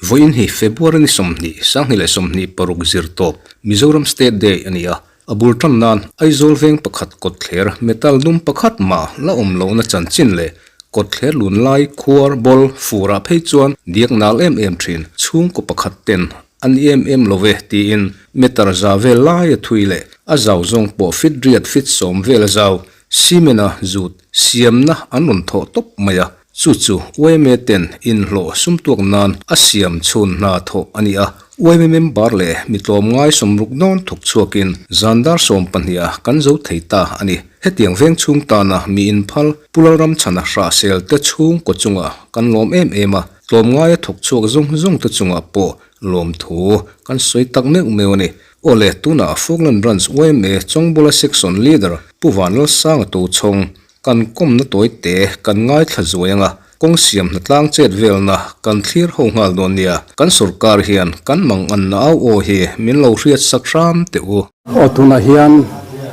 Vawiin hi February ni 20, 2026 zirtawp, Mizoram State Day a ni a. A bul tan nan Aizawl veng pakhat kawtthler metal dum pakhat mah la awm lohna chanchin leh kawtthler lun lai khuar ball furah phei chuan diak nal em em thin chhungkaw pakhat ten a ni em em lo ve tiin meter za vel lai a thui leh a zau zawng pawh fit riat fit sawm vel a zau cement a zut siamna an rawn thawh tawp mai a. Chu chu yma ten inhlawh sumtuak nan a siam chhun hna thawh a ni a. Yma member leh mi tlawmngai sawmruk dawn thawk chhuakin zan dar 12 ah kan zo thei ta a ni. Hetiang veng chhung tana mi inphal Pu Lalramchhana hrahsel te chhungkaw chungah kan lawm em em a, tlawmngaia thawk chhuak zawng zawng te chungah pawh lawmthu kan sawi tak meuh meuh a ni. Awle, tunah Falkland Branch yma Chawngbawla Section Leader Pu Vanlalsanga Tochhawng Kan kawmna tawi te kan ngaithla zuai anga kawng siam hnatlang chet velna kan thlir ho nghal dawn nia. Kan sorkar hian kan mang anna au aw hi min lo hriat sak hram teh u. Aw tunah hian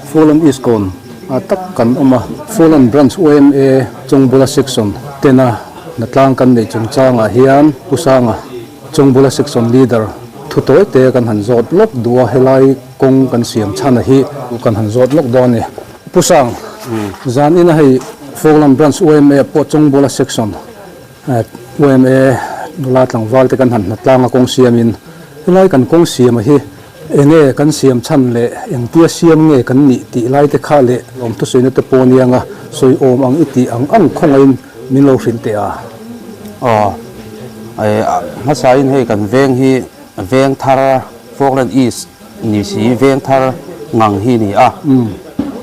Fallen East Kawn ah tak kan awm a, Fallen Branch yma Chawngbula Section tena hnatlang kan neih chungchangah hian Pu Sanga Chawngbula Section Leader thu tawi te kan han zawt lawk duh a, helai kawng kan siam chhana hi kan han zawt lawk dawn a ni. Pu Sang, zan ina hei Falkland Branch yma pawh Chawngbawla Section yma nula tlangval te kan han hna tlang a kawng siamin helai kan kawng siam a hi enge kan siam chhan leh engtia siam nge kan nih tih lai te kha leh lawm thusawi te pawh nia nga sawi awm ang i tih ang ang khawngaihin min lo hrilh teh a. Aw, hmasain hei kan veng hi veng thar Falkland East Ni si veng thar ngang hi ni a,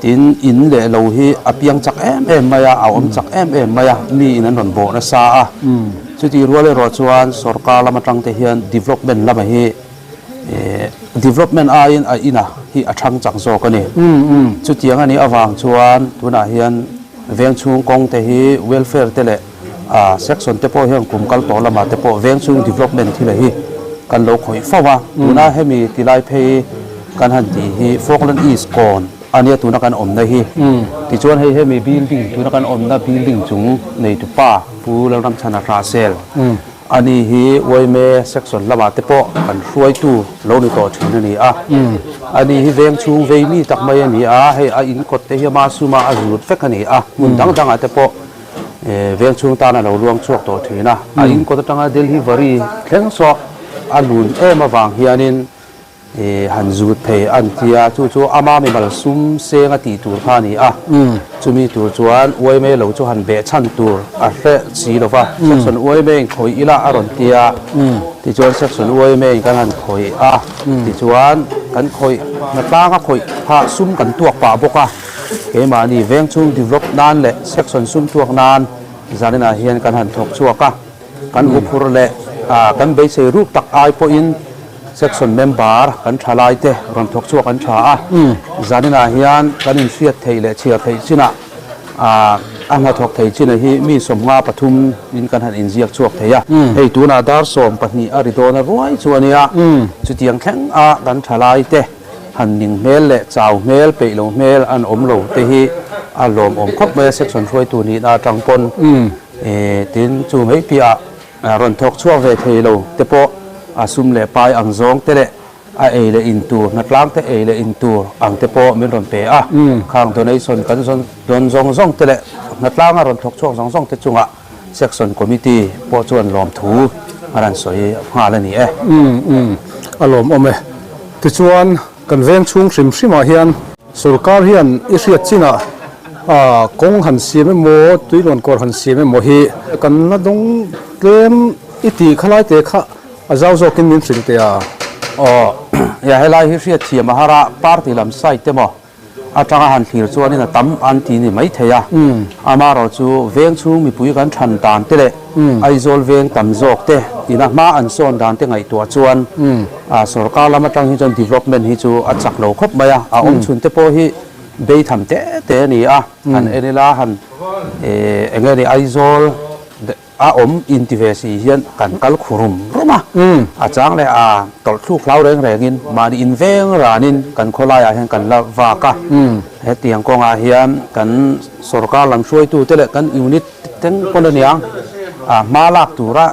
tin in leh lo hi a piang chak em em mai a, a awm chak em em mai a, mi in an rawn bawh nasa a. Chutih rual erawh chuan sorkar lam atang te hian development lama hi development aiin a ina hi a thang chak zawk a ni. Chutiang a nih avang chuan tunah hian veng chhung kawng te hi welfare te leh Section te pawh hian kum kal tawh lamah te pawh veng chhung development thil hi kan lo khawih fo a, tuna hemi tilai phei kan han tih hi Falkland East kawn a nia tuna kan awmna hi. Tichuan hei hemi building tuna kan awmna building chung neitu pa Pu Lalramchhana Hrahsel a ni hi yma section lamah te pawh kan hruaitu lo ni tawh thin a ni a. A ni hi veng chhung vei mi tak mai a ni a, hei a in kawt te hi ama suma a zut vek a ni a, hmun dang dangah te pawh Veng chhung tan a lo luang chhuak tawh thin a, a in kawt atanga Delhi Vari thleng saw a lun em avang hianin han zut thei an ti a, chu chu ama mimal sum seng a tih tur kha a ni a, chumi tur chuan yma lo chu han beh chhan tur a hre si lo va, section yma in khawih ila a rawn ti a, tichuan section yma in kan han khawih a, tichuan kan khawih hnatlanga khawih kha sum kan tuak pah bawk a. Keimahni veng chhung develop nan leh section sum tuak nan zaninah hian kan han thawk chhuak a, kan huphur leh kan beisei ruk tak ai pawhin section member kan tha lai te rawn thawk chhuak an tha a, zaninah hian kan inhriat theih leh chhiar theih chinah a hnathawk thei chinah hi mi 53 in kan han inziak chhuak thei a, hei tunah dar 12 a ri dawn a ruai chu a nia, chutiang thleng a kan tha lai te. Han ning hmel leh chau hmel, peih lo hmel an awm lo te hi a lawmawm khawp mai a, section hruaitu nihna atang pawn tin chu mai piahah rawn thawk chhuak ve thei lo te pawh a sum leh pai ang zawng te leh a ei leh in tur, hnatlang te ei leh in tur ang te pawh min rawn pe a, khang donation kan dawn zawng zawng te leh hnatlanga rawn thawk chhuak zawng zawng te chungah Section Committee pawh chuan lawmthu a rawn sawi nghal a ni e. Umm a lawmawm e. Tichuan kan veng chhung hrim hrimah hian sorkar hian i hriat chinah kawng han siam emaw tuilawn kawr han siam emaw hi kan la dawng tlem i tih kha lai te kha a zau zawkin min hrilh teh a. Aw ya helai hi hriat thiam a har a, party lam side emaw Atanga han thlir chuanin a tam an ti ni mai thei a, amaherawhchu veng chhung mipui kan than dan te leh Aizawl veng tam zawk te ina hma an sawn dan te ngaihtuah chuan sorkar lam atang hi chuan development hi chu a chak lo khawp mai a, a awm chhun te pawh hi bei tham te te a ni a, han en ila han eng nge ni Aizawl. a awm inti ve si hian kan kal khu rum rum a, a chang leh a tawlh thluk hlau reng rengin mahni inveng ranin kan khawlaiah hian kan la vak a. Hetiang kawngah hian kan sorkar lam hruaitute leh kan unit teng pawn a niang a hma lak tura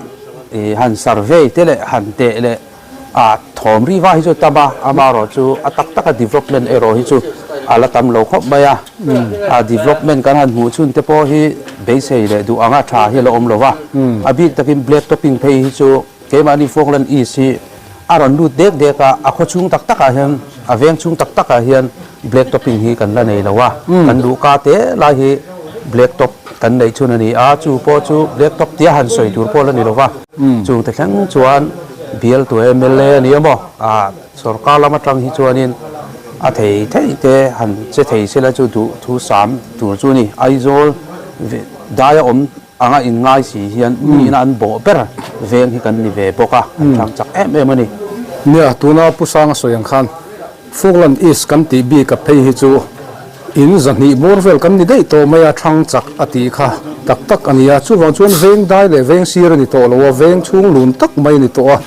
han survey te leh han teh leh A thawm ri va hi chu tam a, amaherawh chu a tak taka development erawh hi chu a la tam lo khawp mai a. A development kan han hmuh chhun te pawh hi beisei leh duh anga tha hi a la awm lo va. A bik takin black topping phei hi chu keimahni Falkland East hi a rawn lut dek dek a, a khaw chhung tak takah hian, a veng chhung tak takah hian black topping hi kan la nei lo a. Kan luhka te lai hi black top kan neih chhun a ni a, chu pawh chu black top tia han sawi tur pawh la ni lo va. Chung te thleng chuan bialtu mla a ni emaw ah sorkar lam atang hi chuanin a thei thei te han che thei sela chu duh thu sam tur chu a ni. Aizawl daia awm anga inngai si hian miin an bawh ber veng hi kan ni ve bawk a, an thlang chak em em a ni. Nia, tuna Pu Sanga sawi ang khan Falkland East kan tih bik a phei hi chu in zahnih bawr vel kan ni daih tawh mai a, thlang chak a tih kha tak tak a ni a. Chuvang chuan veng dai leh veng sir a ni tawh lo a, veng chhung lun tak mai a ni tawh a.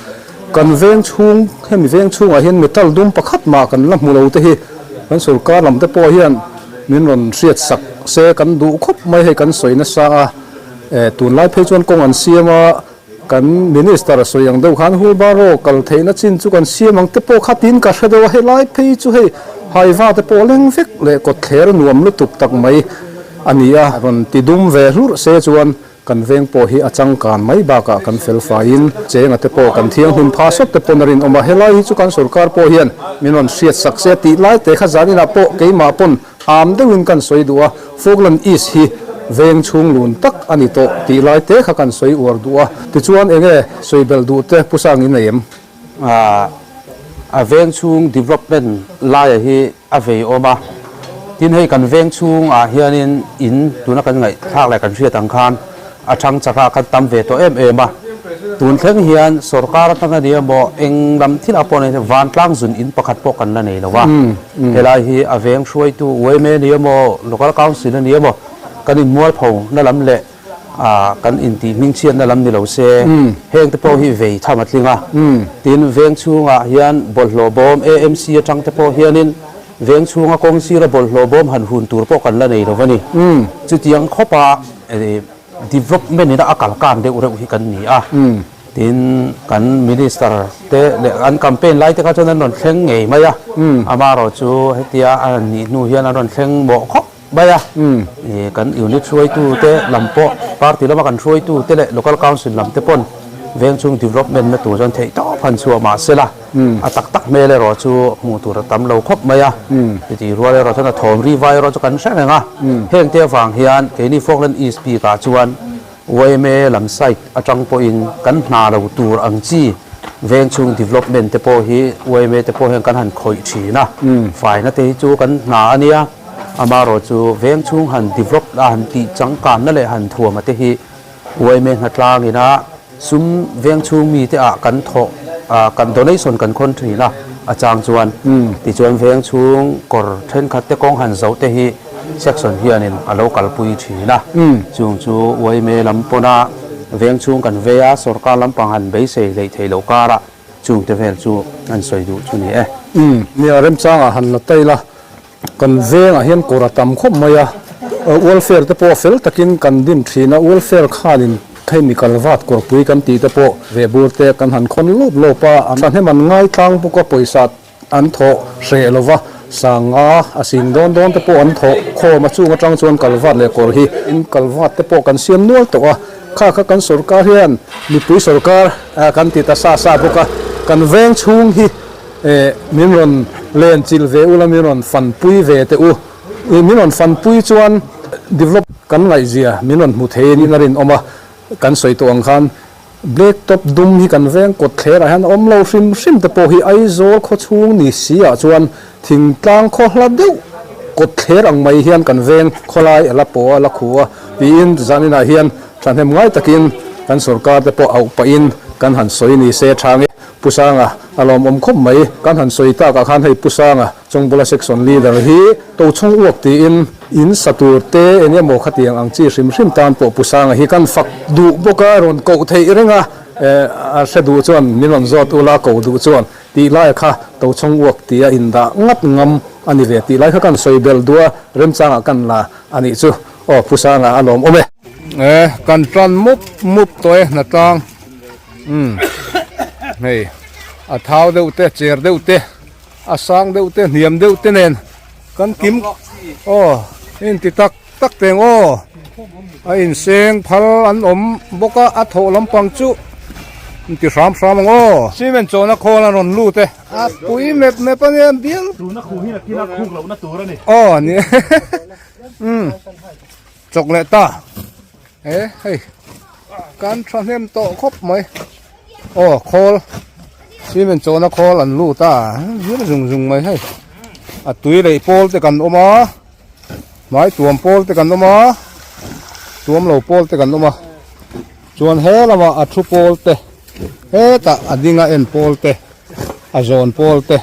Kan veng chhung, hemi veng chhungah hian metal dum pakhat mah kan la hmu lo te hi kan sorkar lam te pawh hian min rawn hriat sak se kan duh khawp mai hei kan sawi nasa a. Tunlai phei chuan kawng an siam a. Kan Minister a sawi ang deuh khan wheelbarrow kal theihna chin chu kan siam ang te pawh kha tiin ka hre deuh a, helai phei chu hei haiva te pawh leng vek leh kawtthler nuam lutuk tak mai a ni a, rawn ti dum ve hlurh se chuan kan veng pawh hi a changkan mai bakah kan fel faiin chenga te pawh kan thianghlim pha sawt te pawn a rinawm a, helai hi chu kan sorkar pawh hian min rawn hriat sak se tih lai te kha zaninah pawh keimah pawn Am deuhin kan sawi duh a, Falkland East hi veng chhung lun tak a ni tawh tih lai te kha kan sawi uar duh a. Tichuan enge sawi belh duh te Pu Sang in nei em? A veng chhung development laia hi a vei awm a, tin hei kan veng chhungah hianin in tuna kan ngaihthlak leh kan hriat ang khan a thang chak a, kan tam ve tawh em em a. Tun thleng hian sorkar atanga ni emaw eng lam thil ah pawh nei vantlang zun in pakhat pawh kan la nei lo a. Helai hi a veng hruaitu yma ni emaw local council a ni emaw kan inmualpho na lam leh kan intih hmingchhiatna lam ni lo se heng te pawh hi vei tham a tling a. Tin veng chhungah hian bawlhhlawh bawm AMC atang te pawh hianin veng chhunga kawng sira bawlhhlawh bawm han hun tur pawh kan la nei lo a ni. Chutiang khawpa Development ina a kal kan deuh reuh hi kan ni a, tin kan Minister te leh an campaign lai te kha chuan an rawn thleng ngei mai a, amaherawh chu hetia a rawn nih hnu hian an rawn thleng mawh khawp mai a, kan unit hruaitu te lam pawh party lama kan hruaitu te leh local council lam te pawn vengchhung development na tur chuan theih tawp han chhuah mah sela. A tak tak hmel erawh chu hmuh tur a tam lo khawp mai a, titi rual erawh chuan a thawm ri vai erawh chu kan hre reng a. Heng te avang hian keini Falkland East bikah chuan yma lam side atang pawhin kan hna lo tur ang chi veng chhung development te pawh hi yma te pawh hian kan han khawih thin a, faina te hi chu kan hna a nia, amaherawh chu veng chhung han develop a han tih changkanna leh han thuama te hi yma hnatlangina Sum veng chhung mite ah kan thawh ah kan donation kan khawn thin a, a chang chuan tichuan veng chhung kawr thenkhat te kawng han zoh te hi section hianin a lo kalpui thin a, chung chu yma lam pawna veng chhung kan vei a, sorkar lampang han beisei hleih theih loh karah chung te vel chu an sawi duh chu ni e. Nia remchangah han la tail a, Kan vengah hian kawr a tam khawp mai a, welfare te pawh fel takin kan din thin a, welfare khanin hei mi kalvat kawrpui kan tih te pawh vehbur te kan han khawn lawp lawp a, an thahnem an ngai tlang bawk a, pawisa an thawh hreh lo va, sanga a sing dawn dawn te pawh an thawh khawm a, chung atang chuan kalvat leh kawr hi in kalvat te pawh kan siam nual tawh a, kha kha kan sorkar hian mipui sorkar kan ti ta sa sa bawk a, kan veng chhung hi. Eh, min rawn len chilh ve ula, min rawn fanpui ve teh u. Ih, min rawn fanpui chuan develop kan ngaihzia min rawn hmu thei niin a rinawm a. Kan sawi tawh ang khan black top dum hi kan veng kawt thlerah hian a awm lo hrim hrim te pawh hi Aizawl khaw chhung ni si ah chuan thingtlang khaw hla deuh kawt thler ang mai hian kan veng khawlai a la pawh a, a la khu a tiin zaninah hian thahnem ngai takin kan sorkar te pawh auh pahin kan han sawi ni se tha nge. Pu Sanga. A lawmawm khawp mai. Kan han sawi takah khan hei Pu Sanga Chawngbula Section Leader hi Tochhawng uak tiin in sa tur te eng emaw khatiang ang chi hrim hrim tan pawh Pu Sanga hi kan fak duh bawk a, rawn koh theih reng a, a hre duh chuan min rawn zawt ula koh duh chuan tih laia kha Tochhawng uak tia indah ngat ngam a ni ve tih lai kha kan sawi belh duh a, remchangah kan la a nih chu. Aw Pu Sanga a lawmawm e. E, kan tan mup mup tawh e hnatlang. Umm hei a thau deuh te cher deuh te a sang deuh te hniam deuh te nen kan kim aw inti tak tak teng aw a inseng phal an awm bawk a a thawh lampang chu inti hram hram ang aw cement chawhna khawl an rawn lut e a pui mep mep a nia bial tuna khu hi a kila khuk lohna tur a ni aw ni umm chawk leh ta. E hei kan thahnem tawh khawp mai aw khawl cement chawhna khawl an lut a zir zung zung mai hei a tui leh pawl te kan awm a hmai tuam pawl te kan awm a tuam lo pawl te kan awm a chuan he lamah a thu pawl te hetah a dinga en pawl te a zawn pawl te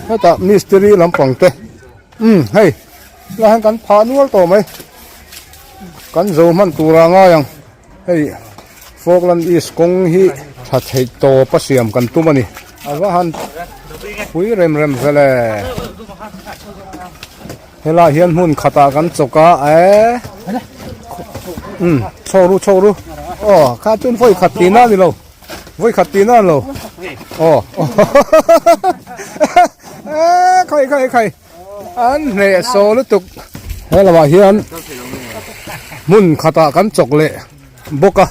hetah mistiri lampang te umm hei. Lah hian kan phah nual tawh mai kan zo hman tura ngai ang hei Falkland East kawng hi tha theih tawp a siam kan tum a ni a va han pui rem rem vel e helaiah hian hmun khatah kan chawk a eee umm chho ru chho ru aw kha chuan vawi khat tihna a ni lo vawi khat tihna a ni lo aw eee khawi khawi khawi. An hneh saw lutuk. He lamah hian hmun khatah kan chawk leh bawk a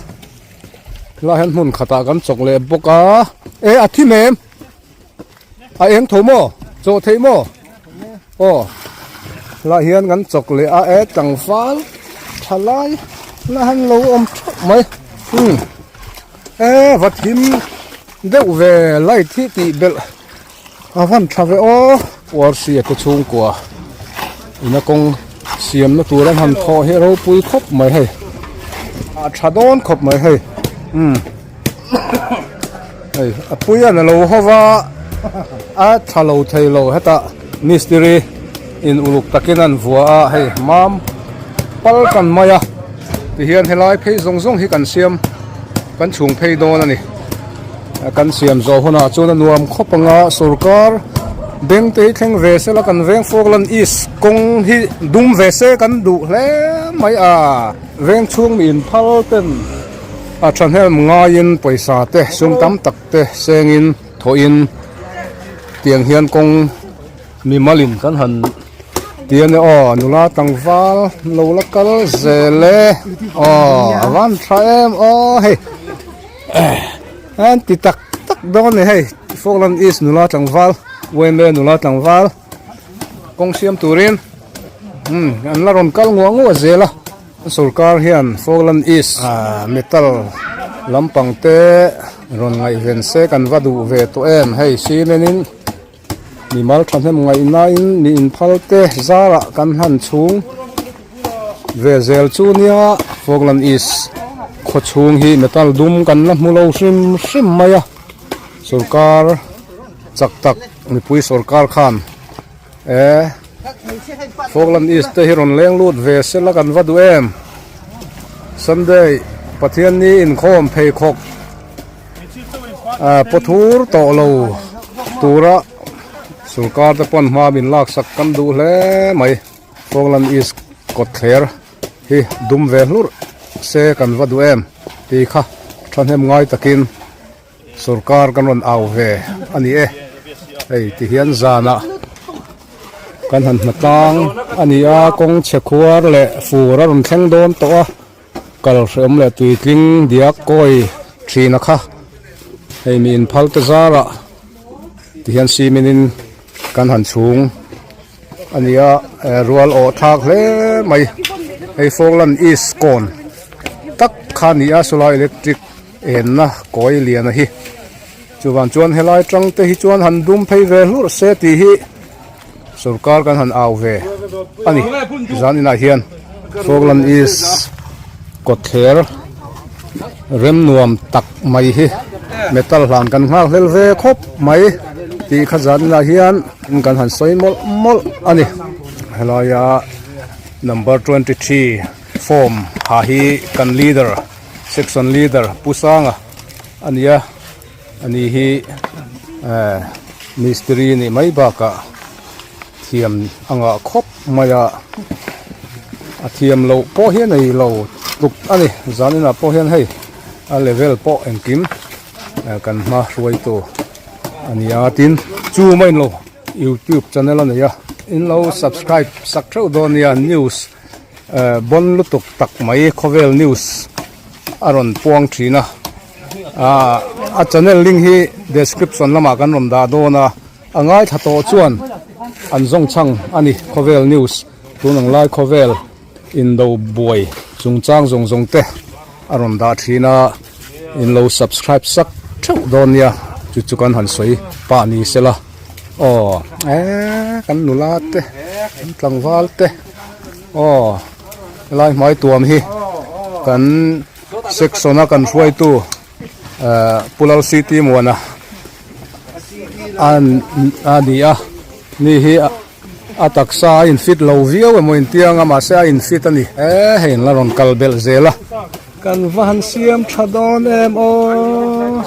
helaiah hian hmun khatah kan chawk leh bawk a e a thim em a eng tho maw chawh theih maw aw helaiah hian kan chawk leh a e tlangval tha lai la han lo awm theuh mai umm e va thim deuh ve light hi tih belh. A van tha ve aw. Uarsia te chhungkua ina kawng siamna tur an han thawh hi a ropui khawp mai hei a tha dawn khawp mai hei umm hei a pui an alo ho va a tha lo thei lo hetah mistiri in uluk takin an vua a hei mam pal tan mai a tihian helai phei zawng zawng hi kan siam kan chhung phei dawn a ni. Kan siam zawh hunah chuan a nuam khawp ang a, sorkar bank te hi thleng ve sela kan veng Falkland East kawng hi dum ve se kan duh hle mai a. Veng chhung mi inphal ten a thahnem ngaiin pawisa te sum tam tak te sengin thawhin tiang hian kawng mimalin kan han ti a ni aw nula tlangval lo la kal zel e aw a van tha em aw hei. An ti tak tak dawn a ni hei Falkland East nula tlangval Uaime nula tlangval kawng siam turin umm an la rawn kal nguah nguah zel a sorkar hian Falkland East ah metal lampang te rawn ngaihven se kan va duh ve tawh em hei cement in mimal thahnem ngaihnain mi inphal te zarah kan han chhung ve zel chu nia Falkland East khaw chhung hi metal dum kan la hmu lo hrim hrim mai a sorkar chak tak mipui sorkar khan eh Falkland East te hi rawn leng lut ve sela kan va duh em Sunday Pathianni inkhawm pheikhawk. Pawthur tawh lo tura sorkar te pawn hma min laksak kan duh hle mai. Falkland East kawtthler hi dum ve hlurh se kan va duh em tih kha thahnem ngai takin sorkar kan rawn au ve a ni e. Hei tihian zanah kan han hna tlang a ni a, kawng chhe khuar leh fur a rawn thleng dawn tawh a. Kal hreawm leh tuitling diak kawi thin a kha hei mi inphal te zarah tihian cement in kan han chhung a ni a rual awh thlak hle mai hei Falkland East kawn tak kha a ni a sawlai electric enna kawi lian a hi chuvang chuan helai tang te hi chuan han dum phei ve hlurh se tih hi. Sorkar kan han au ve a ni zan inah hian Falkland East kawtthler rem nuam tak mai hi. Metal hlan kan nghak hlel ve khawp mai tih kha zanah hian kan han sawi mawlh mawlh a ni. Helaia number 23 form ha hi kan leader section leader Pu Sanga a ni a, ani hi eh mistiri nih mai bakah thiam a ngah khawp mai a, a thiam loh pawh hi a nei lo tluk a ni zaninah pawh hian hei a level pawh engkim kan hma hruaitu a ni a tin chu mai lo youtube channel a nei a in lo subscribe sak theuh dawn nia news bon lutuk tak mai khawvel news a rawn puang thin a ah a channel link hi description lamah kan rawn dah dawn a. A ngaithla tawh chuan an zawng chhang a ni. Khawvel news tun ang lai khawvel indo buai chungchang zawng zawng te a rawn dah thin a, in lo subscribe sak theuh dawn nia chu chu kan han sawi pah ni sela aw eee kan nula te kan tlangval te aw helai hmai tuam hi kan section a kan hruaitu ehh Pu Lal City Muana. A ni a ni hi a taksa a in fit lo viau emaw intiang a mahse a in fit a ni e hei an la rawn kal belh zel a kan va han siam tha dawn em aw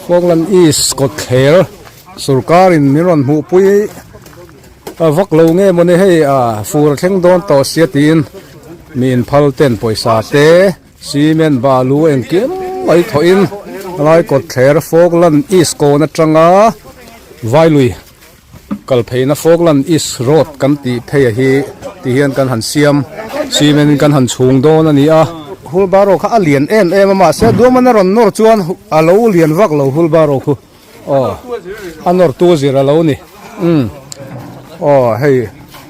Falkland East kawtthler sorkar in min rawn hmuh pui vak lo nge mawni hei a fur a thleng dawn tawh sia tiin mi inphal ten pawisa te. Cement balu engkim mai thawhin helai kawtthler Falkland East kawn atanga Vailui kal pheina Falkland East Road kan tih phei a hi ti hian kan han siam cement in kan han chhung dawn a ni a. Wheelbarrow kha a lian em em a mahse duaman a rawn nawr chuan a lo lian vak lo wheelbarrow khu aw a nawr tu zir a lo ni umm aw hei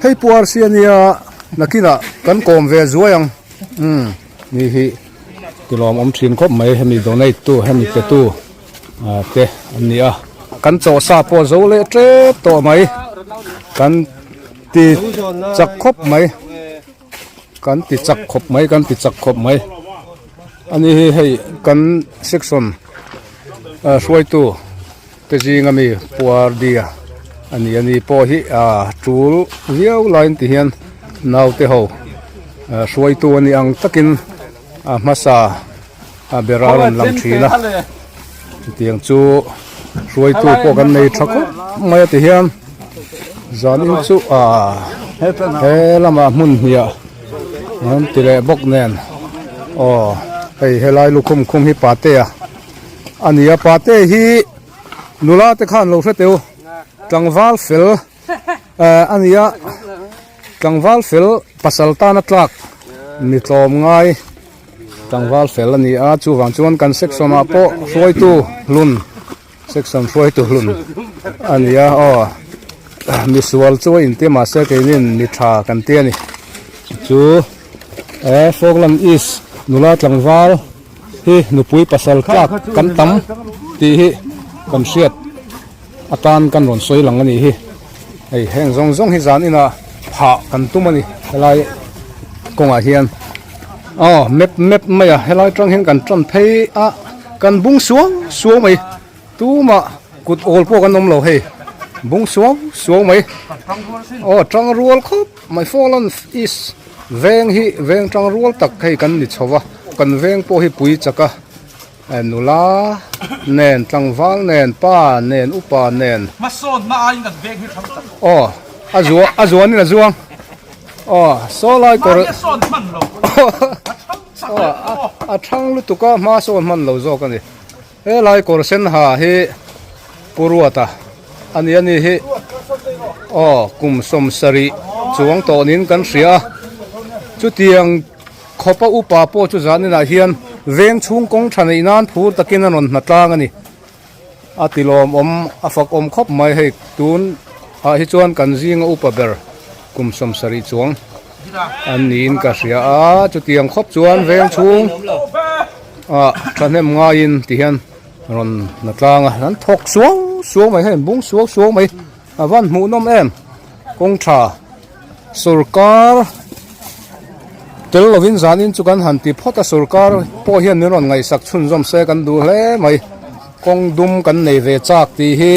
hei puar si a nia nakinah kan kawm ve zuai ang. Umm ni hi tilawm awm thin khawp mai hemi donate tu hemi pe tu ah te an ni a kan chaw sa pawh zo leh tep tawh mai kan ti chak khawp mai kan ti chak khawp mai kan ti chak khawp mai ani hi hei kan section ah hruaitu te zinga mi puar dia a ni a ni pawh hi ah tul viau laiin ti hian naute ho ah hruaitu a ni ang takin a hmasa a ber a rawn lang thin a chutiang chu hruaitu pawh kan nei tha khawp mai a ti hian zanin chu ah he lamah hmun hniah an ti leh bawk nen aw hei helai lukhum khum hi patea. A ni a pate hi nula te khan lo hre teu tlangval fel eh a ni a tlangval fel pasal tana tlak mi tlawm ngai tlangval fel a ni a chuvang chuan kan section ah pawh hruaitu hlun section hruaitu hlun a ni a aw misual chu a inti mahse keinin mi tha kan ti a ni chu eh Falkland East nula tlangval. Hi nupui pasal tlak kan tam tih hi kan hriat atan kan rawn sawi lang a nih hi. Hei heng zawng zawng hi zan inah phah kan tum a ni helai kawngah hian aw map map mai a helai tang hian kan tan phei a kan bung suau suau mai tumah kut awl pawh kan awm lo hei bung suau suau mai aw tang rual khawp mai Falkland East. Veng hi veng tang rual tak hei kan ni chho va, kan veng pawh hi pui chak a, nula nen tlangval nen pa nen upa nen. Hmasawn hma aiin kan veng hi thang tak. Aw a zua a zuan in a zuang aw saw lai kawr. Mahni a sawn hman lo. A thang chak leh aw. A thang lutuk a hma sawn hman lo zawk a ni. He lai kawr sen ha hi Pu Ruata a ni a ni hi aw kum 70 chuang tawhnin kan hria a chutiang khawpa upa pawh chu zaninah hian veng chhung kawng tha neih nan phur takin a rawn hna tlang a ni a ti lawmawm a fak awm khawp mai hei tun ah hi chuan kan zinga upa ber kum 70 chuang an niin ka hria a chutiang khawp chuan veng chhung ah thahnem ngaiin ti hian rawn la tlang a an thawk suau suau mai hei an bung suau suau mai a van hmuh nawm em kawng tha sawrkar. Tel lovin zanin chu kan han ti phawt a, sorkar pawh hian min rawn ngaihsak chhunzawm se kan duh hle mai. Kawng dum kan nei ve chak tih hi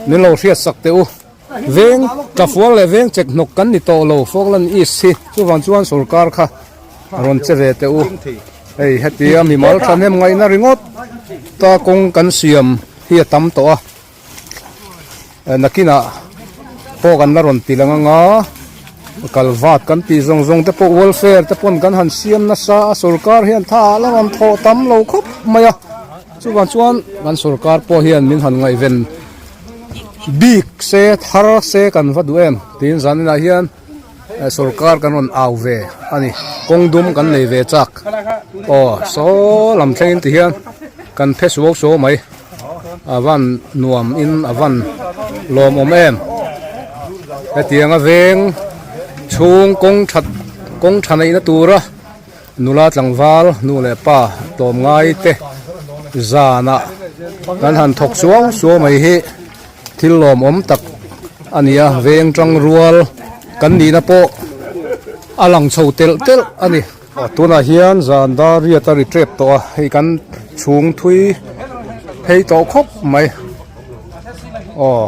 min lo hriatsak teh u. Veng Tlafual leh veng chek hnawk kan ni tawh lo Falkland East hi chuvang chuan sorkar kha a rawn che ve teh u. Hei hetia mimal thahnem ngaihna ringawt ta kawng kan siam hi a tam tawh a. Nakinah pawh kan la rawn ti lang anga kalvat kan tih zawng zawng te pawh welfare te pawn kan han siam nasa a sorkar hian tha ah la rawn thawh tam lo khawp mai a chuvang chuan kan sorkar pawh hian min han ngaihven bik se thar se kan va duh em tiin zaninah hian sorkar kan rawn au ve a ni kawng dum kan nei ve chak aw saw lam thlengin ti hian kan phe suau suau mai. A van nuam in a van lawmawm em hetiang a veng chhung kawng that kawng tha neihna tura nula tlangval nu leh pa tlawm ngai te zanah kan han thawk suau suau mai hi thil lawmawm tak a ni a veng tang rual kan nihna pawh a lang chho telh telh a ni. Tunah hian zan dar riat a ri tep tawh a, hei kan chhung thui phei tawh khawp mai. Aw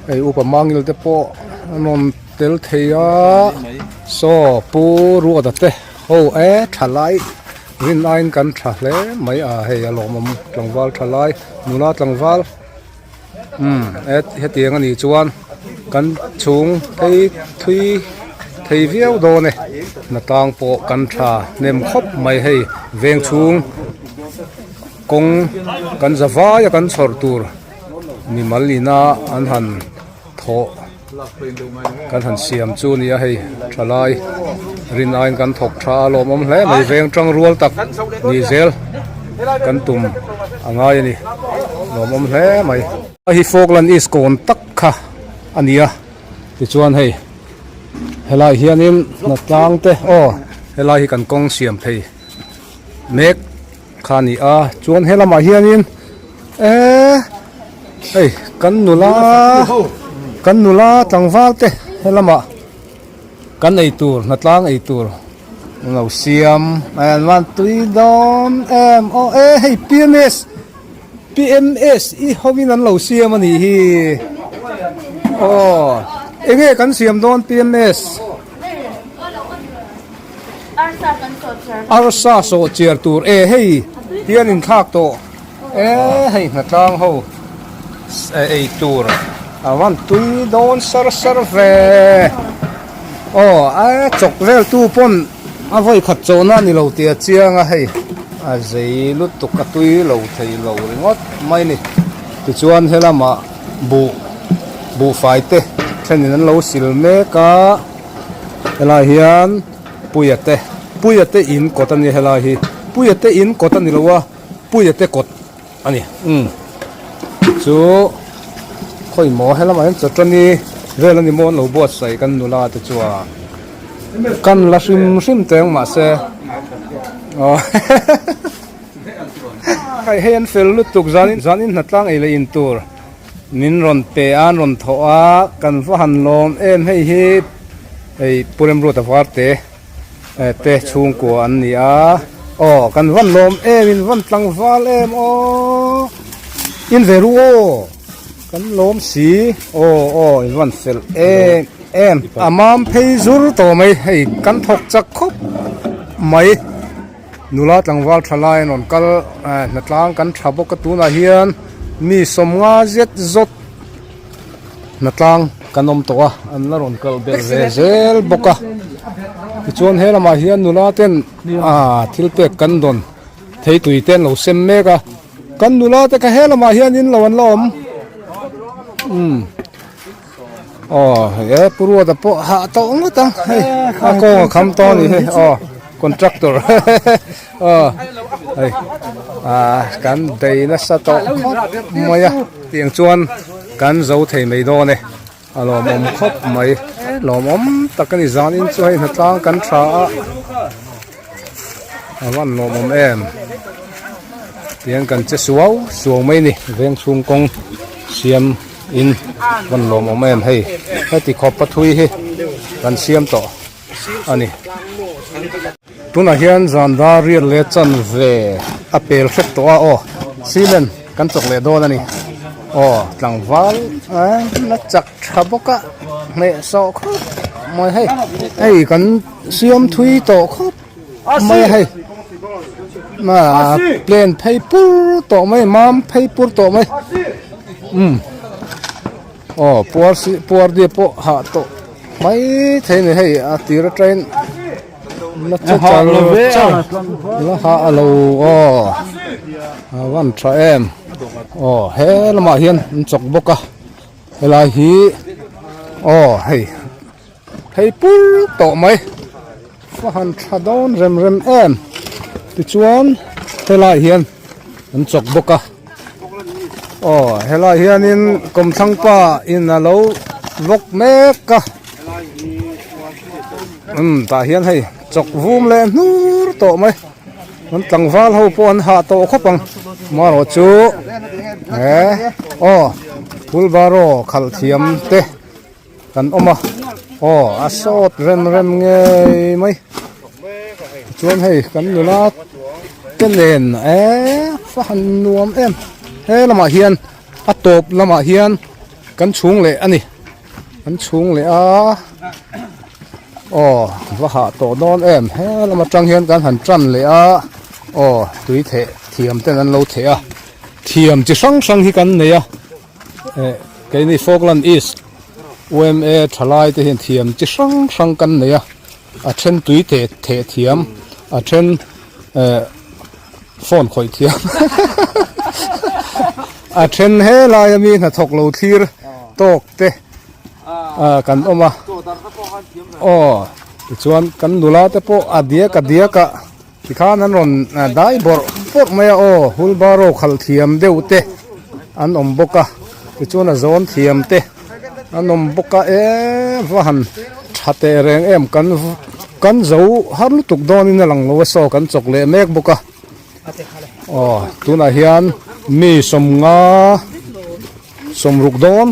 hei upa mangil te pawh an rawn tel thei a, saw pu Ruata te ho e tha lai rin aiin kan tha hle mai a, hei a lawmawm tlangval tha lai nula tlangval. Umm hetiang a nih chuan kan chhung phei thui thei viau dawn e hnatlang pawh kan tha hnem khawp mai hei veng chhung kawng kan za vai a kan chhawrh tur mimal ina an han thawh kan han siam chu a ni a hei thalai rin aiin kan thawk tha a lawmawm hle mai veng tang rual tak ni zel kan tum a ngai a ni lawmawm hle mai. Hei hi Falkland East kawn tak kha a ni a tichuan hei helai hianin hnatlang te aw helai hi kan kawng siam phei mek kha a ni a chuan he lamah hianin eee hei kan nula kan nula tlangval te he lamah kan ei tur hnatlang ei tur an lo siam an van tui dawn em aw e hei P M S P M S i hovin an lo siam a nih hi aw enge kan siam dawn P M S. Arsa sawh chiar tur e hei hian in thlak tawh e hei hnatlang ho ei tur a van tui dawn sar sar ve aw a chawk vel tu pawn a vawi khat chawhna a ni lo tih a chiang a hei a zei lutuk a tui lo thei lo ringawt mai a ni tichuan helamah buh buhfai te thenin an lo sil mek a. Helai hian Puia te Puia te in kawt a ni helai hi Puia te in kawt a ni lo a Puia te kawt a ni umm chu khawi maw helamah hian chawtani vel a ni maw an lo buatsaih kan nula te chuan kan la hrim hrim teng mahse aw hei hei an fel lutuk zanin zanin hnatlang ei leh in tur. Min rawn pe a, an rawn thawh a, kan va han lawm em hei hi hei Pu Remruata Varte te chhungkua an ni a, aw kan van lawm em in van tlangval em aw in ve ru aw kan lawm si aw aw in van fel em em a mam phei zur tawh mai hei kan thawk chak khawp mai. Nula tlangval tha lai an rawn kal hnatlang kan tha bawk a tunah hian mi sawmnga zet zawt hnatlang kan awm tawh a an la rawn kal belh ve zel bawk a tichuan he lamah hian nula ten ah thil pek kan dawn thei tui te an lo sem mek a kan nula te kha he lamah hian in lo an la awm umm. Aw hei e pu Ruata pawh hah tawh ngawt ang hei a kawng a kham tawh a ni hei aw contractor aw hei ah kan bei nasa tawh khawp mai a tiang chuan kan zo thei mai dawn e a lawmawm khawp mai lawmawm tak a ni zanin chu hei hnatlang kan tha a a van lawmawm em tiang kan che suau suau mai a ni veng chhung kawng siam. In rawn lawm awm em hei heti khawp pathui hi kan siam tawh a ni. Tunah hian zan dar riat leh chanve a pel hrep tawh a aw cement kan chawk leh dawn a ni aw tlangval la chak tha bawk a hneh sawh khawp mai hei hei kan siam thui tawh khawp mai a hei plane phei pur tawh mai mam phei pur tawh mai umm. Aw puar si puar diak pawh hah tawh mai thei a ni hei a tir atangin la che char char la hah a lo aw a van tha em aw he lamah hian an chawk bawk a helai hi aw hei phei pur tawh mai a han tha dawn rem rem em tichuan helai hian an chawk bawk a aw helai hianin kawmthlang pa in a lo vawk mek a umm tah hian hei chawk vum leh hnur tawh mai an tlangval ho pawh an hah tawh khawp ang marawh chu he aw wheelbarrow khalh thiam te. Kan awm a, aw a sawt rem rem ngei mai tichuan hei kan nula te nen eee fa han nuam em he lamah hian a tawp lamah hian kan chhung leh a ni kan chhung leh a aw va hah tawh dawn em he lam atang hian kan han tan leh a aw tui theh thiam ten an lo theh a thiam chi hrang hrang hi kan nei a. Eh keini Falkland East yma thalai te hian thiam chi hrang hrang kan nei a a then tui teh theh thiam a then eh phone khawih thiam a then helai a mi hnathawk lo thlir tawk te ah kan awm a aw tichuan kan nula te pawh a diak a diak a. Tikhan an rawn dai bawrh bawrh mai a aw, wheelbarrow khalh thiam deuh te an awm bawk a, tichuan a zawn thiam te an awm bawk a eee va han tha teh reng em kan kan zo har lutuk dawnin a lang lo a saw kan chawk leh mek bawk a aw tunah hian mi sawmnga sawmruk dawn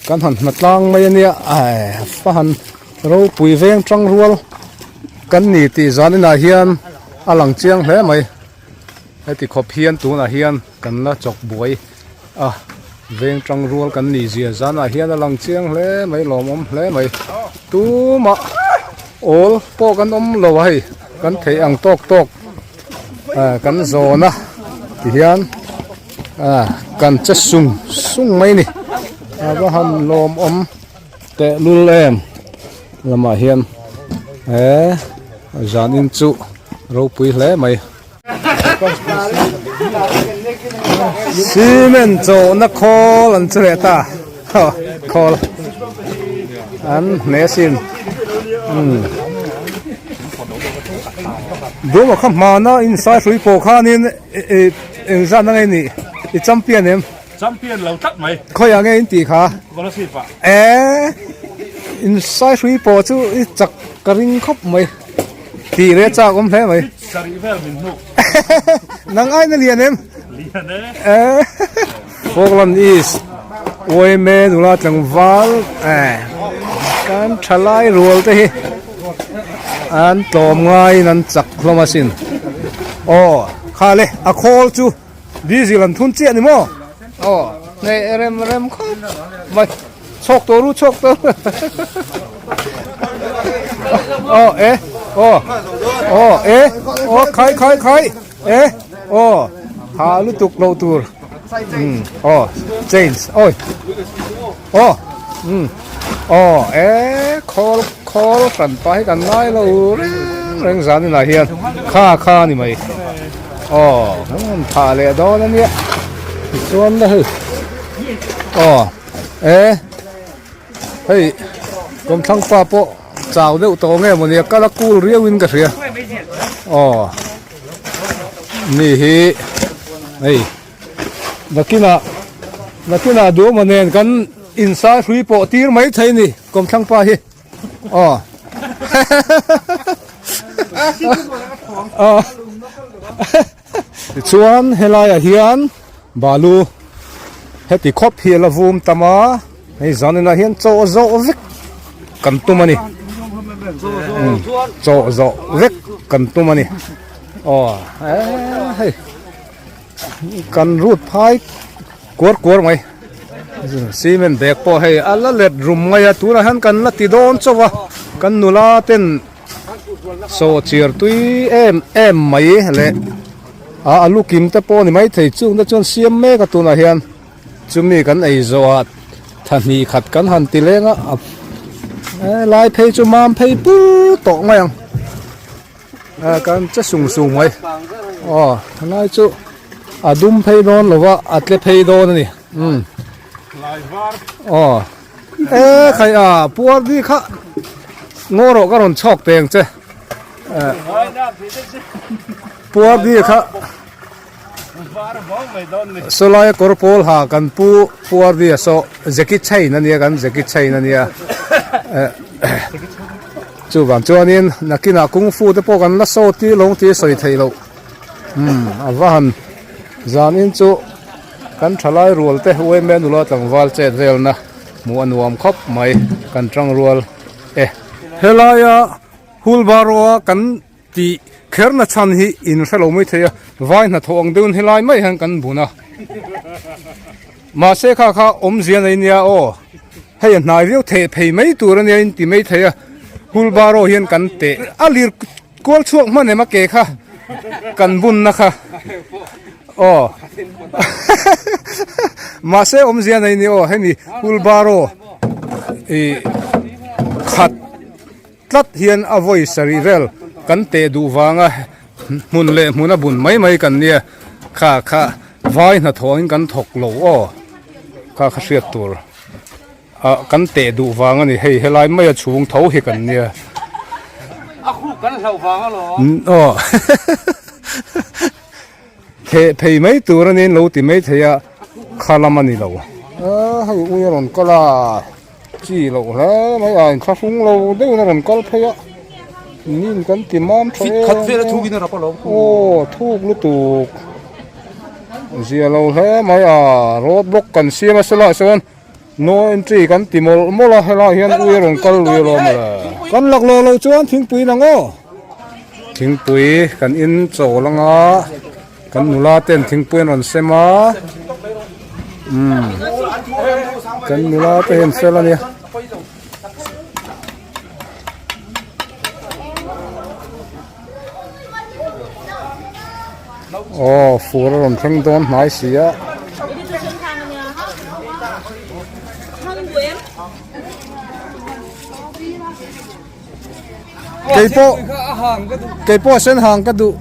kan han hna tlang mai a nia ai va han ropui veng tang rual. Kan ni tih zan inah hian a lang chiang hle mai heti khawp hian tunah hian kan la chawk buai a veng tang rual kan nih zia zanah hian a lang chiang hle mai lawmawm hle mai tumah awl pawh kan awm lo a hei kan theih ang tawk tawk ah kan zawn a tihian ah kan che sung sung mai a ni a va han lawmawm. Tehlul em lamah hian he zanin chu ropui hle mai. Cement chawhna khawl an chu leh ta khawl an hne sin umm duhma kha hmana insai hrui pawh khanin engzat na nge nih i champion em. Champion lo tlat mai. Khawiah nge in tih kha? Scholarship ah. Eee in sai hrui pawh chu i chak ka ring khawp mai. Tih leh chak awm hle mai. Sarih vel min hnuk. Nang ai na lian em? Lian e. Eee Falkland East yma nula tlangval eh kan thalai rual te hi an tlawm ngaiin an chak hlawm asin. Aw kha le a khawl chu. Diesel an thun chiah ni maw? Aw, hne rem rem khawp mai. Chhawk tawh ru, chhawk tawh ru. Aw, e, aw, aw, e, aw, khai, khai, khai, e, aw, ha lutuk loh tur. Um, aw, change, oi, aw, um, aw, e, khawl, khawl hran pah hi kan ngai lo reng reng zan inah hian kha kha a ni mai. Aw kan rawn phah leh dawn a nia tichuan la hei aw e hei kawmthlang pa pawh chau deuh tawh nge maw nia kal a cool riau in ka hria aw mi hi hei nakinah nakinah duhawma nen kan insai hrui pawh tir mai thei a ni kawmthlang pa hi. Aw. Aw. Tichuan helaiah hian balu heti khawp hi a la vum tam a, hei zaninah hian chaw zawh vek kan tum a ni. Chaw zawh vek. kan tum a ni aw hei kan rut phai kuar kuar mai cement bag pawh hei a la let rum mai a tunah hian kan la ti dawn chauh a kan nula ten sawhchiar tui em em mai leh a alu kim te pawh a ni maithei chung te chuan siam mek a tunah hian. Chumi kan ei zawhah thahnih khat kan han ti leng a, helai phei chu mam phei pur tawh mai ang kan che sung sung mai aw helai chu a dum phei dawn lo va a tle phei dawn a ni umm aw e khai a puar di kha ngaw rawh ka rawn chhawk teng che puar di kha. Sawlaia kawr pawl ha kan pu Puardia saw Jackie Chan a nia kan Jackie Chan a nia chuvang chuanin nakinah kung fu te pawh kan la saw tir lo tih a sawi theih loh umm a va han zanin chu kan thalai rual te uaime nula tlangval chet velna hmuh a nuam khawp mai kan tang rual e helaia Hulbaro a kan Tih kherna chhan hi in hre lo mai thei a, vai hnathawh ang deuhin helai mai hian kan bun a. Mahse kha kha awmzia nei nia aw, hei a hnai viau theh phei mai tur ania in ti mai thei a, wheelbarrow hian kan teh a lir kual chhuak hman em a ke kha kan bunna kha aw mahse awmzia nei nia aw hemi wheelbarrow ih khat. Tlat hian a vawi sarih vel kan teh duh vanga hmun leh hmun a bun mai mai kan nia kha kha vai hnathawhin kan thawk lo aw kha kha hriat tur ah kan teh duh vang a ni hei helai mai a chhung tho hi kan nia aw theh phei mai tur a nia in lo ti mai thei a kha lam a ni lo a hei ui a rawn kal a. Chi loh hle mai a inthlahrung lo deuhin a rawn kal phei a nin kan ti mam tha em Khat vel a thuk in a rap alawm aw thuk lutuk zia lo hle mai a road block kan siam a sela chuan no entry kan ti mawlh mawlh a helai hian ui a rawn kal lui alawm le kan laklawh loh chuan thingpui nang aw thingpui kan in chawl anga. Kan nula ten thingpui an rawn sem a umm kan nula te hian fel a nia. Aw fur a rawn thleng dawn hnai si a. Keipawh keipawh sen hang ka duh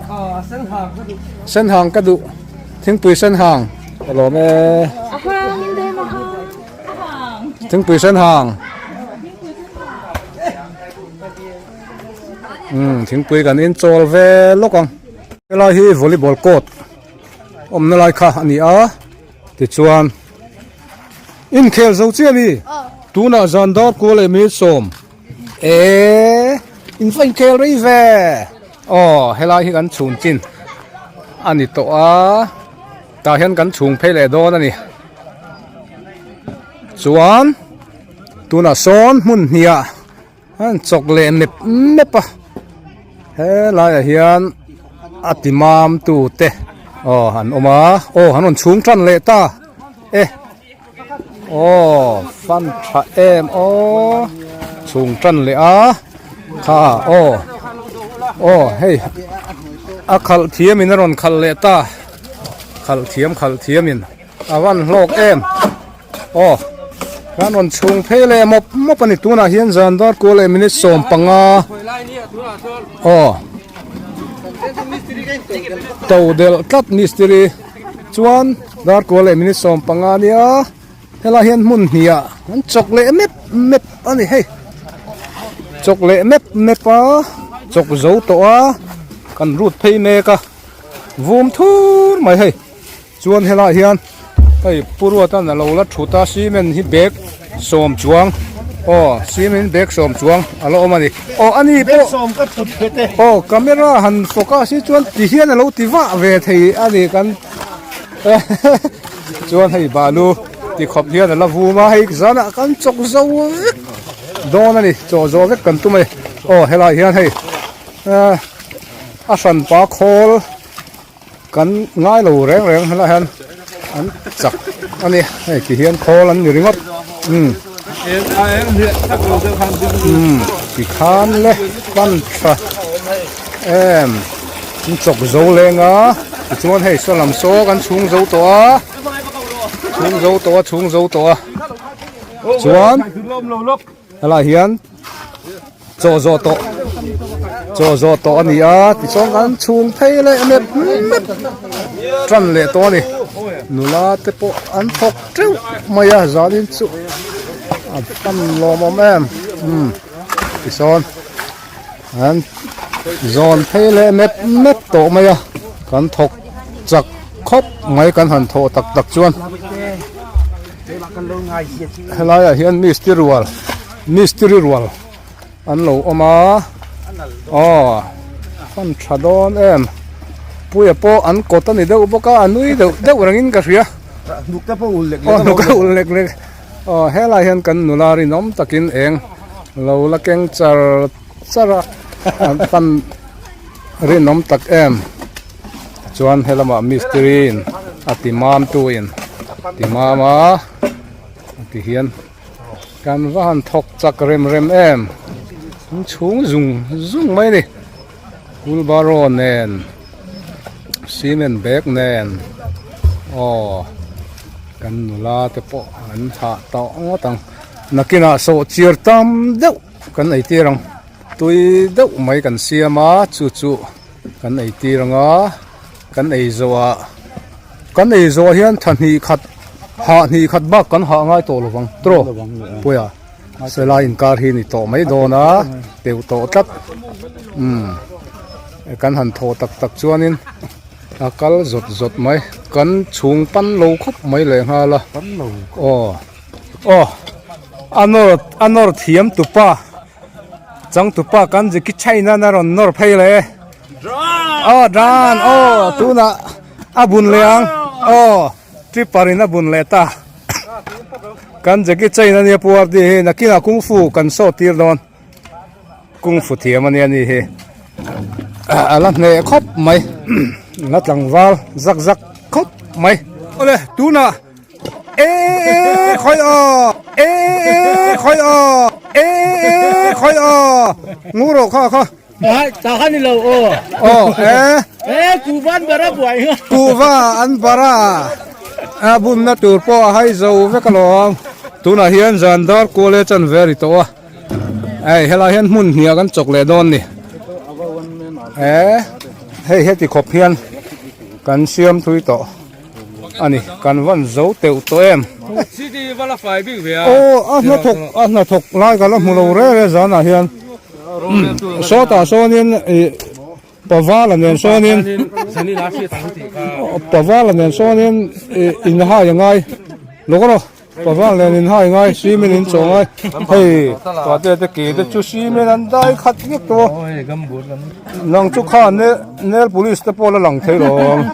sen hang ka duh thingpui sen hang ka lawm e thingpui sen hang umm thingpui kan in chawl ve lawk ang helai hi volleyball court awmna lai kha a ni a tichuan. Inkhel zo chiah mi? Tunah zan dar kual leh minute sawm. Eee in va inkhel rei ve. Aw helai hi kan chhun chin a ni tawh a tah hian kan chhung phei leh dawn a ni. Chuan tunah sawn hmun hniah an chawk leh mep mep a helaiah hian a ti mam tu te aw an awm a aw an rawn chhung tan leh ta e aw fan tha em aw chhung tan leh a kha aw aw hei a khalh thiam in a rawn khalh leh ta khalh thiam khalh thiam in a van hlawk em. Aw kan rawn chhung phei leh mawp mawp a ni tunah hian zan dar kual leh minute 15 aw to delh tlat mistiri chuan dar kual leh minute 15 ania helai hian hmun hnih ah an chawk leh mep mep a ni hei chawk leh mep mep a chawk zo tawh a kan rut phei mek a vum thur mai hei. Chuan helaiah hian hei Pu Ruatan a lo la thut a cement hi bag sawm chuang aw cement bag sawm chuang a la awm a ni aw a ni pawh aw camera han focus hi chuan ti hian a lo ti vah ve thei a ni kan chuan hei balu ti khawp hian a la vum a hei zanah kan chawk zo vek dawn a ni chaw zawh vek kan tum a ni aw helaiah hian hei. A hranpa khawl kan ngai lo reng reng helaiah hian an chak a ni hei ti hian khawl an ni ringawt umm umm tikhan le pan tha em an chawk zo leng a tichuan hei saw lam saw kan chhung zo tawh a chhung zo tawh a chhung zo tawh a chuan. Helaiah hian chaw zawh tawh chaw zawh tawh a ni a tichuan kan chhung phei leh mep mep tan leh tawh a ni nula te pawh an thawk teuh mai a zanin chu a pan lawmawm em umm tisawn an zawn phei leh mep mep tawh mai a kan thawk chak khawp mai kan han thawh tak tak chuan. Helaiah hian mistiri rual mistiri rual an lo awm a aw fan tha dawn em puia pawh an kawt a ni deuh bawk a a nui deuh deuh rengin ka hria hnuk te pawh ul lek lek aw hnuk a ul lek lek aw helaiah hian kan nula rinawm takin eng lo la keng char char a an fan rinawm tak em. Chuan helamah mistiri in a ti mam tu in ti mam a ti hian kan va han thawk chak rem rem em in chhung zung zung mai a ni wheelbarrow nen cement bag nen aw kan nula te pawh an hah tawh ngawt ang nakinah sawhchiar tam deuh kan ei tir ang tui deuh mai kan siam a chu chu. Kan ei tir ang a, kan ei zawhah kan ei zawhah hian tha hnih khat hah hnih khat bak kan hah ngai tawh lovang tawh puia selai inkar hi ni tawh mai dawn a teuh tawh tlat umm kan han thawh tak tak chuanin a kal zawt zawt mai kan chhung pan lo khawp mai leh nghal a aw aw a nawr a nawr thiam tupa. Changtupa kan Jackie Chan a rawn nawr phei leh e. Aw dan aw tunah a bun leh ang aw tripper in a bun leh ta. Kan Jackie Chan ania Pu RD hi nakinah kung fu kan show tir dawn. Kung fu thiam ania ni hi. A la hneh khawp mai. La tlangval zak zak khawp mai. Awle tunah e e khoi aw e e khoi aw e e khoi aw ngu ro kha kha ta kha ni lo aw aw e e kuvan bara buai kuva an bara a bun na tur pawh a hai zo vek alawm tunah hian zan dar kual e chan ve ri tawh a hei helai hian hmun hniah kan chawk leh dawn ni e hei heti khawp hian kan siam thui tawh. Ani kan van zo teuh tawh em. Aw a hnathawk a hnathawk lai ka la hmu lo reng reng zanah hian sawtah sawnin ih pavala nen sawnin pavala nen sawnin ih inhai a ngai lawk rawh. Paval nen in hai ngai cement in chaw ngai hei pate te ke te chu cement an dai khat vek tawh nang chu kha nail polish te pawh la lang thei lo ang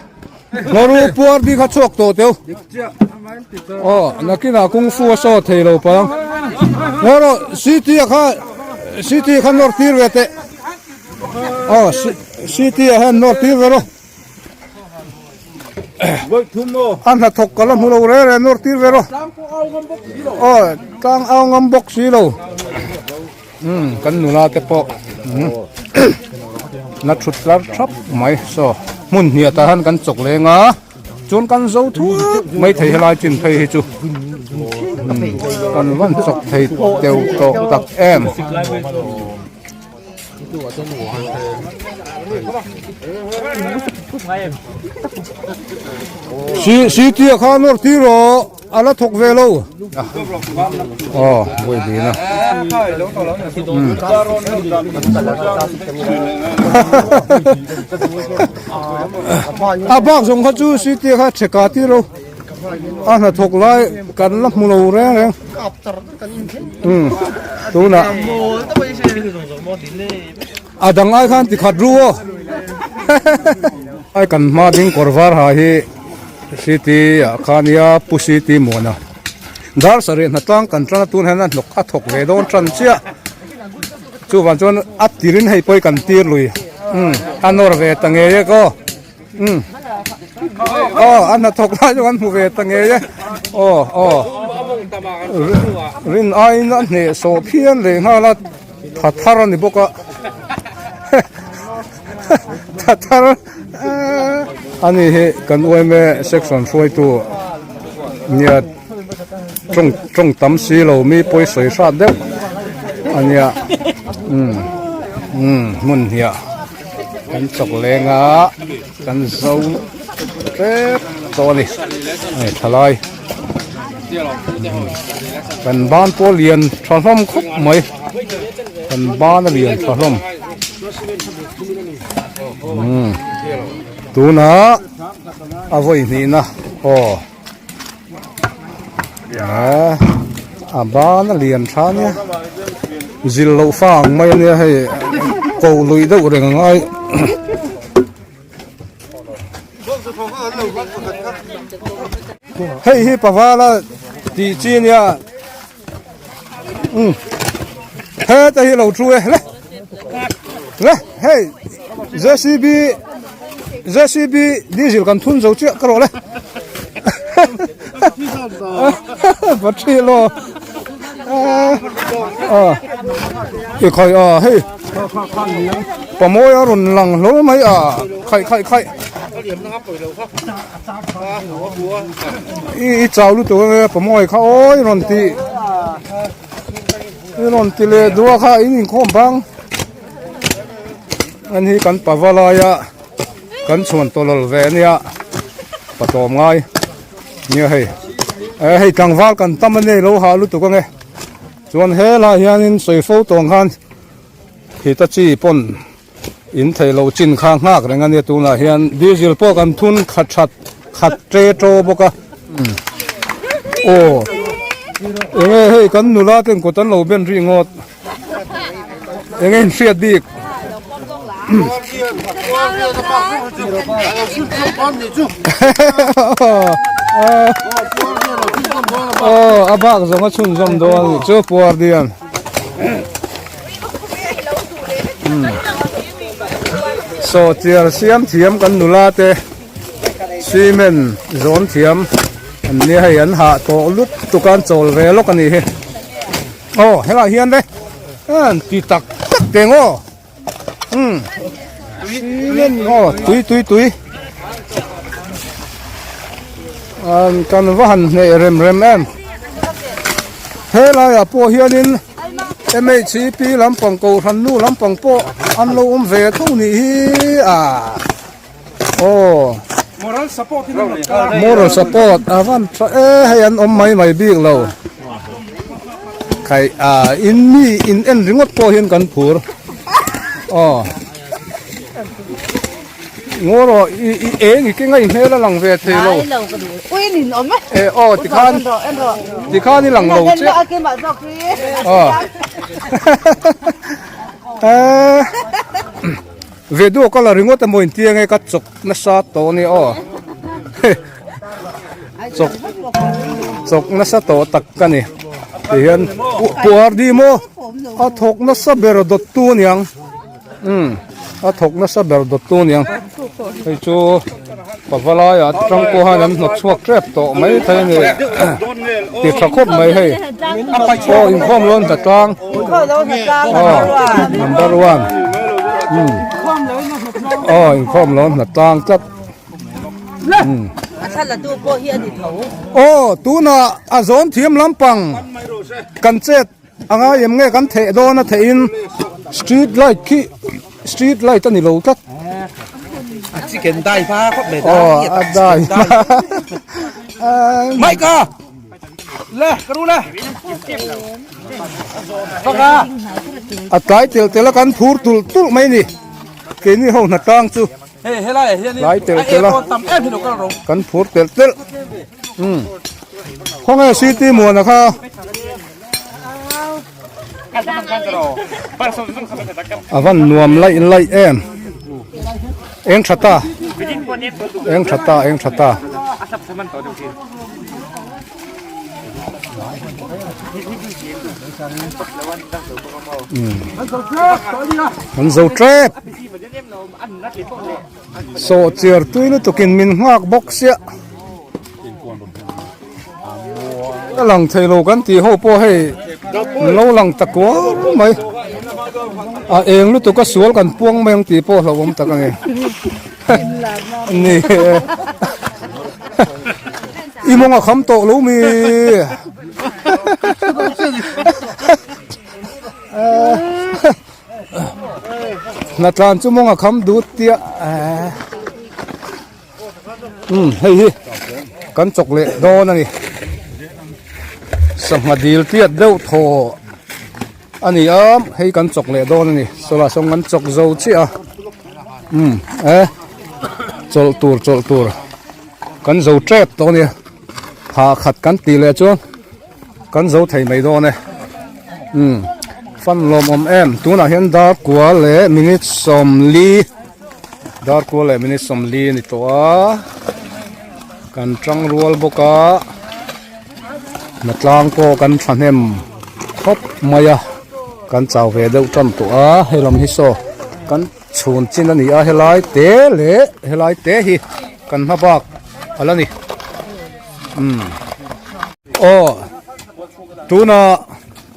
ngaru puar bik a chhuak tawh teu aw nakinah kung fu a saw thei lo palh ang ngaru city ah kha city ah khan nawr tir ve teh aw city ah hian nawr tir ve rawh. A hnathawk ka la hmu lo reng reng nawr tir ve rawh aw tlang au ngam bawk si lo umm kan nula te pawh umm la thut tlar thap mai saw hmun hniah tah hian kan chawk leng a chuan kan zo thuak mai thei helai chin phei hi chu umm kan van chawk thei teuh tawh tak em. Si si tia kha nawr tir rawh a la thawk ve lo aw vawi din a a bak zawng kha chu si tia kha chheka tir ro a hnathawk lai kan la hmu lo reng reng. Tunah a dang ai khan tikhat ru aw ai kan hma ding kawr var ha hi city ah khan nia pu city muana dar sarih hnatlang kan tan a tun hian a hnawk a thawk ve dawn tan chiah chuvang chuan a tirin hei pawh hi kan tir lui. Um a nawr ve ta ngei e kaw um aw a hnathawk lai chu kan hmu ve ta ngei e aw aw rin aiin a hneh sawh phian leh nghal a tha thar a ni bawk a tha thar a ni hi kan uaime section hruaitu nia tawng tawng tam si lo mi pawi sawi hrat deuh a nia umm umm hmun hniah kan chawk leng a kan zo tep tawh a ni hei thalai kan ban pawh lian tha hlawm khawp mai kan ban a lian tha hlawm umm tunah a vawi hnihna aw. Ahh a ban a lian tha nia zil loh fa ang mai ania hei koh luih deuh reng a ngai hei hi pavala tih chi ania umm heta hi lo thu e le le hei J_C_B J_C_B diesel kan thun zo chiah ka rawh le battery law ah i khaih a hei pamawi a rawn lang hlawl mai a khaih khaih khaih I chau lutuk ange pamawi kha awi rawn ti i rawn ti leh duh a kha in inkhawm bang an hi kan pava laia kan chhuan tawlawl ve ania patawm ngai nia hei eh hei tlangval kan tam a nei lo hah lutuk ange chuan helaiah hianin sawi fo tawng khan hitachi pawn. In theih loh chin kha nghak reng a nia tunah hian diesel pawh kan thun khat that khat tre to bawk a aw enge hei kan nula ten kut an lo ben ri ngawt enge in hriat bik aw a bak zawng a chhunzawm dawn a nih chu puar dian. Saw chiar siam thiam kan nula te cement zawn thiam an nia hei an hah tawh lut tuk a an chawl ve lawk a nih hi aw helaiah hian le an ti tak tak teng aw umm cement aw tui tui tui an kan va han hneh rem rem em helaiah pawh hianin. MHCP lampang kohhran nu lampang pawh an lo awm ve tho nih hi a aw Moral support in an rawn kal a. Moral support a van tha e hei an awm mai mai bik lo khai a in mi in en ringawt pawh hian kan phur aw. Ngaw rawh i i eng i kenga i hmel a lang ve thei lo. Ngai lo ka duh. Ui nin awm e. E aw tikhan tikhan i lang lo che. Aw. Eh vedio ka la ringawt emaw in tia nge ka chawk nasa tawh a ni aw. Chawk chawk nasa tawh tak ka ni. Tihian puar di maw a thawk nasa ber dawttu aniang. Umm a thawk nasa ber dawt tu aniang hei chu pavalai ah tang pawh hian an hnawt chhuak tep tawh mai thei a ni ti tha khawp mai hei aw inkhawm lo an hna tlang aw number one umm aw inkhawm lo an hna tlang tlat umm aw tunah a zawn thiam lampang kan chet. A ngai em nge kan theh dawn a theh in street light khi street light a ni lo tlat. A chicken dai hma khawp mai Aw a dai hma. Mike a! Le ka ru le. Faka. A tlai tel tel a kan phur tulh tulh mai ni. Keini ho hna tlang chu. Hei helai ah hian Tlai tel tel a tam em hi lo kal ro. Kan phur tel tel. Um. Khawnge city muana kha. A van nuam laih laih em eng tha ta eng tha ta eng tha ta. An zo tep sawh chiar tui lutukin min nghak bawk sia a lang thei lo kan tih ho pawh hei lo lang ta kual mai a eng lutuk a sual kan puang mai ang tih pawh hlauhawm tak a ni ni i mawng a kham tawh lo mi. Hnatlan chu mawng a kham dut tia umm hei hi kan chawk leh dawn a ni sangha dil tiat deuh thaw a ni a hei kan chawk leh dawn a ni sawlah sawn kan chawk zo chiah a umm e chawlh tur chawlh tur kan zo tep tawh a nia phah khat kan tih leh chuan. Kan zo thei mai dawn e. Umm fan lawmawm em tunah hian dar kua leh minute 40 dar kua leh minute 40 a ni tawh a kan tang rual bawk a hnatlang pawh kan thahnem khawp mai a kan chau ve deuh tan tawh a hei lam hi saw kan chhun chin a ni a helai te leh helai te hi kan hma bak a la ni umm. Aw tuna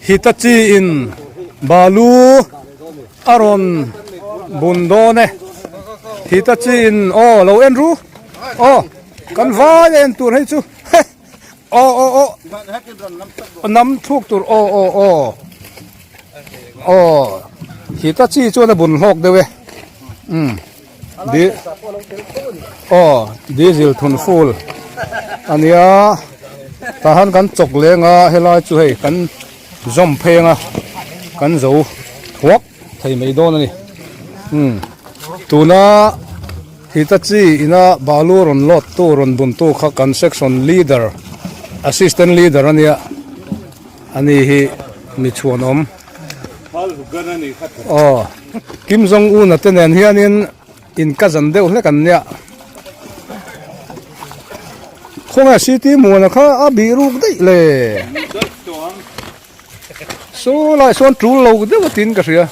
Hitachi in balu a rawn bun dawn e Hitachi in aw lo en ru aw kan vai a en tur hei chu aw aw aw nam thluk tur aw aw aw aw Hitachi chuan a bun hlawk deuh e umm. Di aw diesel thun full a nia tah hian kan chawk leng a helai chu hei kan zawm pheng a kan zo thuak thei mai dawn a ni umm tuna Hitachi ina balu rawn load tu rawn bun tu kha kan section leader assistant leader a nia ani hi mi chhuanawm. Aw Kim Jong Un a te nen hianin in ka zan deuh hlek an nia khawnge city muana kha a bih ruk daih le saw lai sawn tul lo deuh a tin ka hria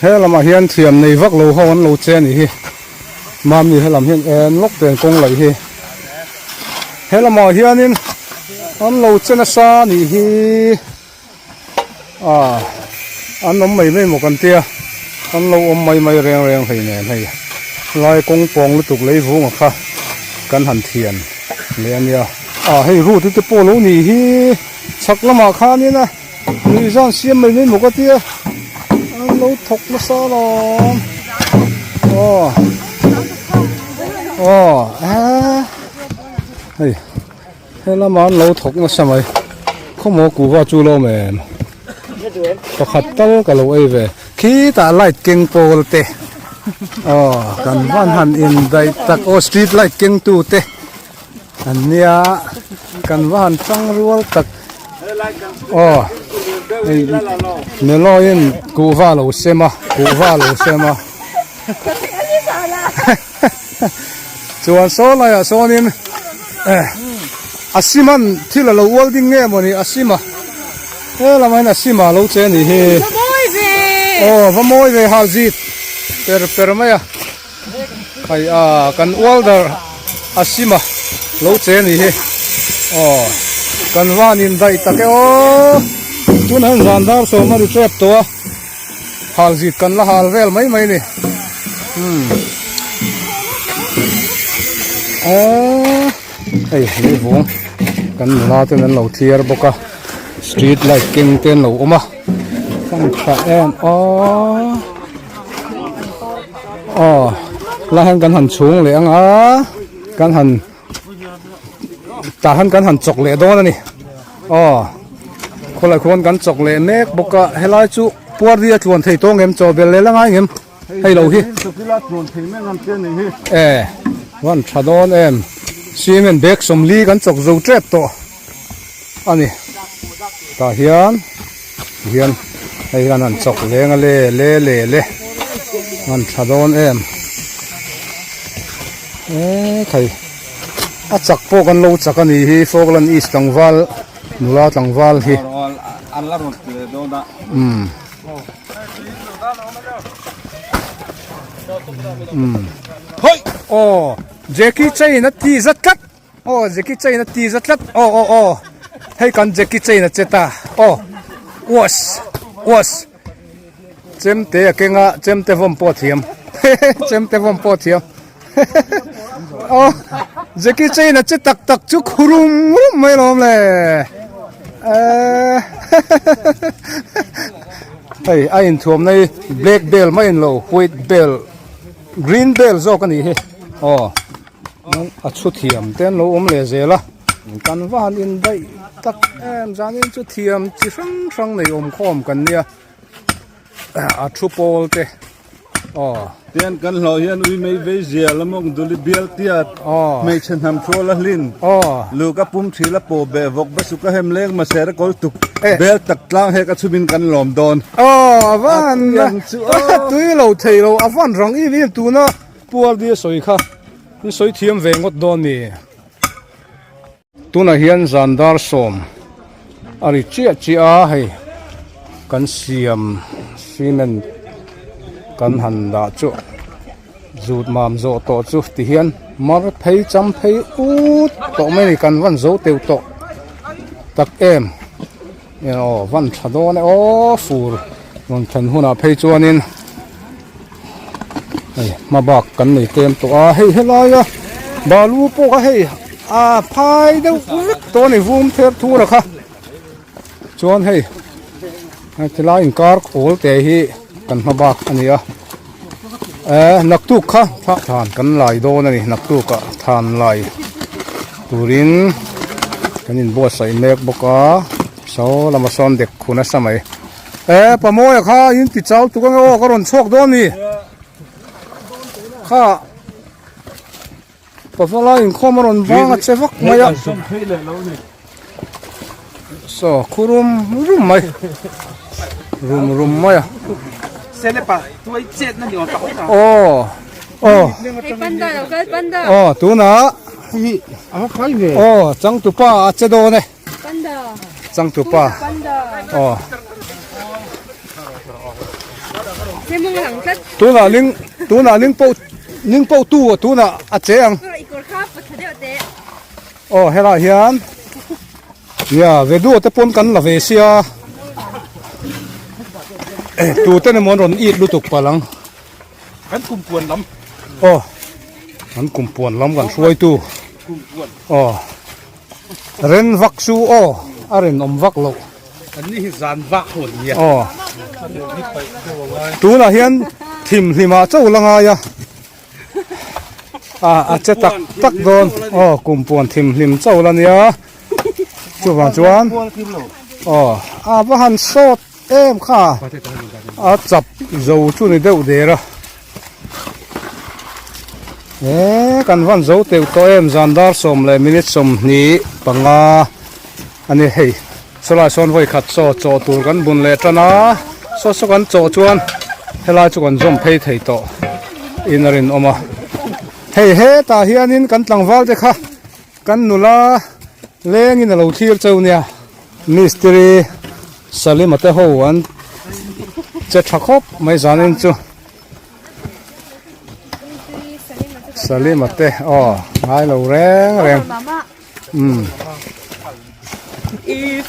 he lamah hian thiam nei vak lo ho an lo che a nih hi mami helam hian en lawk ten kawng laih hi he lamah hianin an lo che nasa a nih hi ah an awm mai mai maw kan tia an lo awm mai mai reng reng hei nen hei lai kawng pawng lutuk lei vunga kha kan han thian leh a nia ah hei route te pawh lo nih hi chhak lamah khanin a. Nuih zan siam mai mai maw ka tia an lo thawk nasa alawm aw aw eh hei he lamah an lo thawk nasa mai khawmaw kuhva chu lo awm em pakhat tal ka lo ei ve khitah light keng pawl te aw kan van han indaih tak aw street light keng tu te. An nia kan va han tang rual tak aw hei Melo-in kuhva lo sem a kuhva lo sem a chuan saw laiah sawnin eh a siman thil a lo ual ding nge mawni a sima helamah hian a sima lo che a nih hi aw va mawi ve hal zit per per mai a. Hei a kan welder a sim a lo che a ni hi aw kan van in daih tak e aw tunah hian zan dar sawm a ri tep tawh a hal zit kan la hal vel mai mai a ni umm aw hei lei vawng kan nula ten an lo thliar bawk a street light keng te an lo awm a kan tha em aw. Aw lai hian kan han chhung leh ang a kan han tah hian kan han chawk leh dawn a ni aw khawlai khuan kan chawk leh mek bawk a helai chu puar ri a tluan thei tawng em chaw bel leh la ngai ngem hei lo hi e van tha dawn em cement bag 40 kan chawk zo tep tawh a ni tah hian hian hei hian an chawk leng a le le le le an tha dawn em e thei. A chak pawh kan lo chak a nih hi Falkland East tlangval nula tlangval hi. Umm. Umm. Aw Jackie Chan a ti za tlat. Aw Jackie Chan a ti za tlat aw aw aw hei kan Jackie Chan a che ta aw was was chemte a keng a chemte vawm pawh a thiam chemte vawm pawh a thiam aw Jackie Chan a che tak tak chu khurum rum mai alawm le eee hei a inthuamna hi black belt mai a ni lo white belt green belt zawk a nih hi aw. A chhu thiam te an lo awm leh zel a kan va han indaih tak em zanin chu thiam chi hrang hrang nei awm khawm kan nia a thu pawl te aw. Tian kan hlawh hian ui mei vei zia lamawk duli bial tiat hmeichhe hnam hrual a hlin luka pum thil a pawh beh vawk ba suka hem leng mahse ra kawl tuk bel tak tlang hek a chhumin kan lawm dawn. Aw a van tui lo thei lo a van rang em em tuna. Pual bi a sawi kha in sawi thiam ve ngawt dawn mi? Tunah hian zan dar sawm a ri chiah chiah a hei kan siam cement kan han dah chu zut mam zawh tawh chu ti hian mar phei cham phei ut tawh mai a ni kan van zo teuh tawh tak em aw van tha dawn e aw fur rawn thlen hunah phei chuanin hei hma bak kan nei tlem tawh a hei helaia balu pawh kha hei a phai deuh vek tawh a ni vum ther thur a kha chuan hei tilai inkar awl te hi kan hma bak a ni a eh naktuk kha thlan kan lai dawn a ni naktuk ah thlan lai turin kan inbuatsaih mek bawk a saw lama sawn dek khu nasa mai eh pamawia kha in ti chau tuk ange aw ka rawn chhuak dawn ni kha pavala inkhawm a rawn vang a che vak mai a saw khu rum rum mai rum rum mai a aw. Aw. Hei panda lo kal panda. Aw tunah aw changtupa a che dawn e. Panda. Changtupa. Panda. Aw. Hei mawng a lang tlat. Tunah ling tunah ling pawh ling pawh tu tunah a che ang. I kawr kha patha deuh teh. Aw helai hian nia vedio te pawn kan la ve sia tute emaw an rawn it lutuk palh ang. Kan kum puan lam. Aw. Kan kum puan lam kan hruaitu. Kum puan. Aw. Ren vak chu aw a rin awm vak loh. Kan ni hi zan vak ho an nia. Aw. Tunah hian thim hlimah chauh la ngai a. A a che tak tak dawn. Aw kum puan thim hlim chauh la nia. Chuvang chuan aw a va han sawt. Em kha a chap zo chu ni deuh der a e kan van zo teuh tawh em zan dar sawm leh minute 25 ani hei sawlai sawn vawi khat chaw chaw tur kan bun leh tan a saw saw kan chaw chuan helai chu kan zawm phei thei tawh in a rinawm a hei hetah hianin kan tlangval te kha kan nula lengin a lo thlir cheu nia. Mistiri Salima te ho an che tha khawp mai zanin chu Salima te aw ngai lo reng reng umm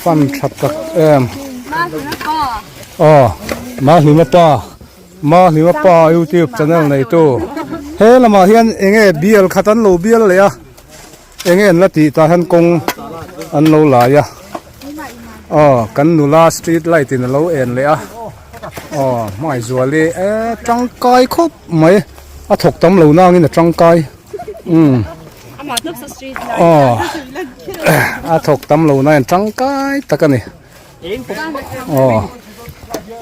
fan tha tak em aw Mahlima pa Mahlima pa youtube channel nei tu he lamah hian eng nge bial khat an lo bial leh a. Eng en la tih tah hian kawng an lo lai a aw kan nula street light in a lo en leh a aw hmaizuali e tangkai khawp mai a thawk tam lo nangin a tangkai umm aw a thawk tam lo nangin tangkai tak a ni aw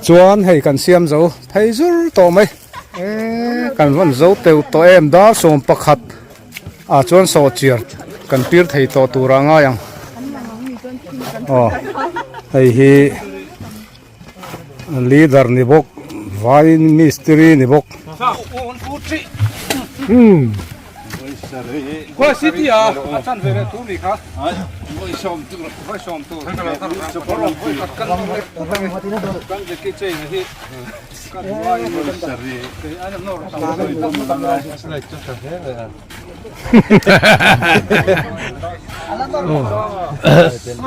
chuan hei kan siam zo phei zur tawh mai e kan rawn zo teuh tawh em dar 11. Ah chuan sawhchiar kan pir thei tawh tur ah ngai ang aw hei hi leader ni bawk vai mistiri ni bawk umm. Khawi city a a chan ve leh tur ni kha. Vawi sawm tur vawi sawm tur. Vawi khat kan kan Jackie Chan hi kan ngai kei an nawr tam tam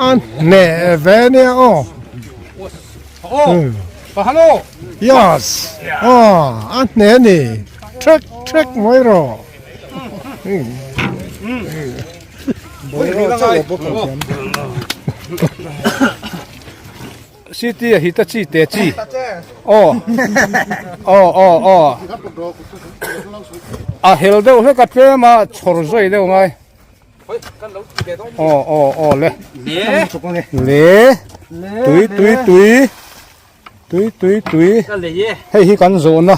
An hneh ve nia aw. Aw hello. Yes. Aw a hneh ni. Trek trek mai rawh. City a Hitachi te chi. Aw. Aw aw aw. A hel deuh hlek a tlem a chhawr zui deuh ngai. Aw aw aw le. Le. Tui tui tui. Tui tui tui. Hei hi kan zawhna.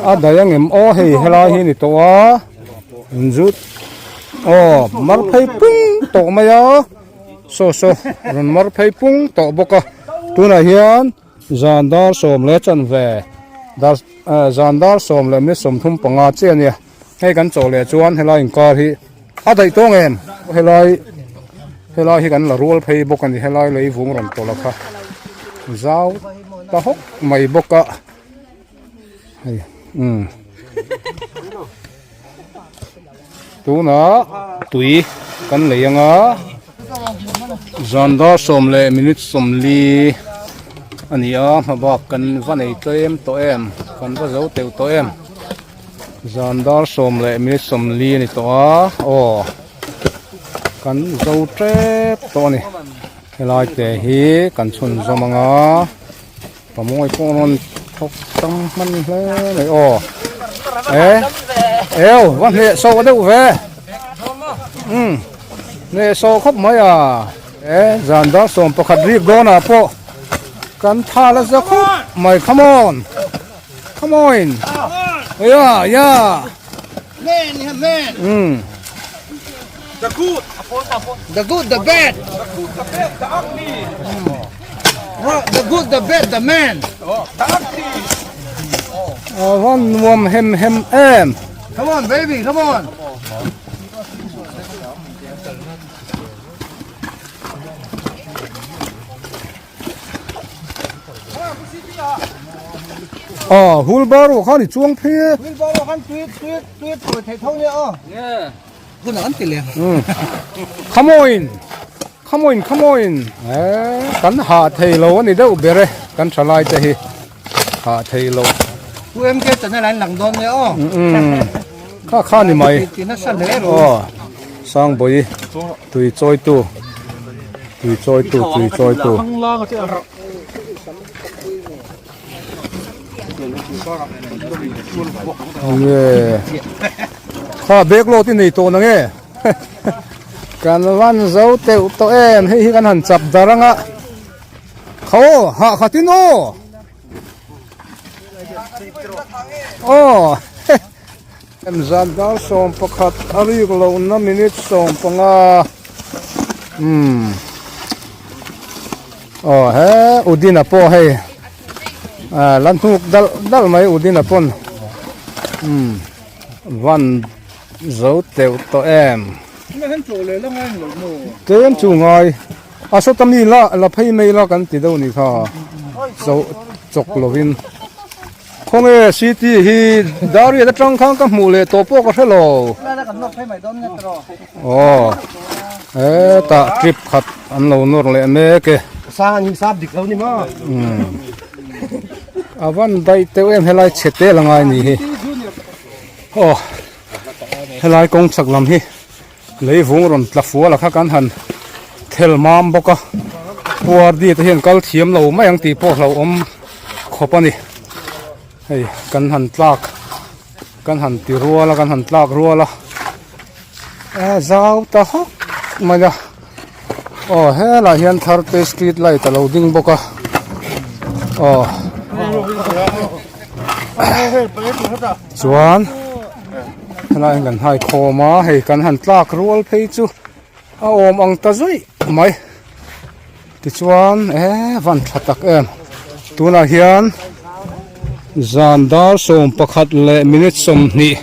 A daih ang em aw hei helai hi ni tawh a. Zut. Aw mar phei pung tawh mai a. Saw saw rawn mar phei pung tawh bawk a. Tunah hian zan dar sawm leh chanve dar zan dar sawm leh minute 35 chiah a nia. Hei kan chawh leh chuan helai inkar hi a daih tawng em helai helai hi kan la rual phei bawk a ni helai lei vung rawn tawlh a kha zau ta hawk mai bawk a hei umm tunah tui kan lei anga zan dar sawm leh minute 40 a ni a hma bak kan va nei tlem tawh em kan va zo teuh tawh em. Zan dar sawm leh minute 40 a ni tawh a aw kan zo tep tawh a ni helai te hi kan chhun zawm ang a pamawi pawh rawn thawk tang hman hle mai aw e eu va hneh sawh deuh ve um hneh sawh khawp mai a e zan dar sawm pakhat rik dawnah pawh kan tha la za khawp mai come on. Come on. Yeah, yeah. Man, man. The good. The good, the bad. The good, the bad, the ugly. The good, the bad, the man. The ugly. Van nuam hem hem em. Come on, baby, come on. Aw wheelbarrow khan i chuang phei e. Wheelbarrow khan tui tui tui thawi theih tho nia aw. Nge. Hun an ti lem. Come on. Come on, come on. Eh, kan ha thei lo ani deuh ber e. Kan thalai te hi ha thei lo. Pu MK channel an lang dawn nia aw. Kha kha ni mai. Ti nasa hle ro. Aw. Sangbawih tui chawitu tui chawitu tui chawitu. Nge kha bag load i nei tawh na nge kan van zo teuh tawh em hei hi kan han chap dar anga kha aw hah khat in aw aw Em zan dar 11 a rik lohna minute 15 umm aw he Udina pawh hei ah la hnuk dal dal mai Udina pawn umm van zo teuh tawh em tlem chu ngai a sawta mi la la phei mai la kan ti deuh ni kha zo chawk lovin. Khawnge city hi Dariat atang khan ka hmuh leh tawh pawh ka hre lo. Aw hetah trip khat an lo nawr leh mek e. A van daih teuh em helai chhe tel a ngai ni hi. Aw helai kawng chhak lam hi lei vung rawn tla fual a kha kan han thel mam bawk a puardi te hian kal thiam lo mai ang tih pawh hlauhawm khawp a ni hei kan han tlak kan han ti rual a kan han tlak rual a a zau ta hawk mai a aw helaiah hian thar te street light a lo ding bawk a aw chuan helai hian kan hai khawm a hei kan han tlak rual phei chu a awm ang ta zuih mai tichuan e van tha tak em tunah hian zan dar 11 leh minute 20.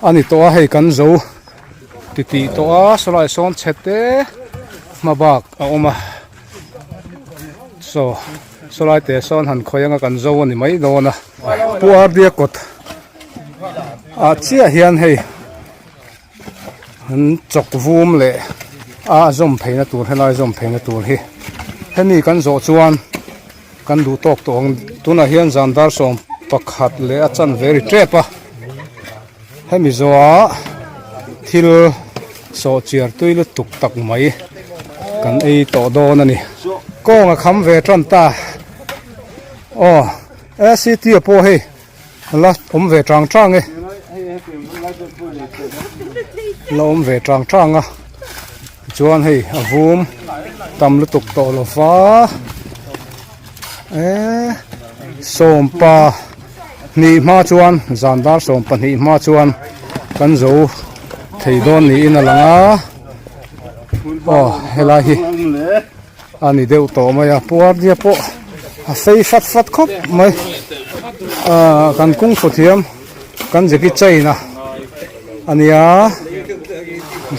a ni tawh a hei kan zo titih tawh a sawlai sawn chhe te hma bak a awm a saw sawlai te sawn han khawi anga kan zo a ni mai dawn a pu Ardia kawt ah chiah hian hei an chawk vum leh a zawm pheina tur helai zawm pheina tur hi hemi kan zawh chuan kan duh tawk tawh ang tunah hian zan dar 11 leh a chanve ri tep a hemi zawhah thil sawh chiar tui lutuk tak mai kan ei tawh dawn a ni kawng a kham ve tan ta aw act a pawh hei la awm ve tang tang e la awm ve tang tang a chuan hei a vum tam lutuk tawh lo va eee sawmpa hnih hma chuan zan dar 12 hma chuan kan zo thei dawn niin a lang a aw helai hi. A ni deuh tawh mai a puardia pawh a fei fat fat khawp mai ahh kan kungfu thiam kan Jackie Chan a a nia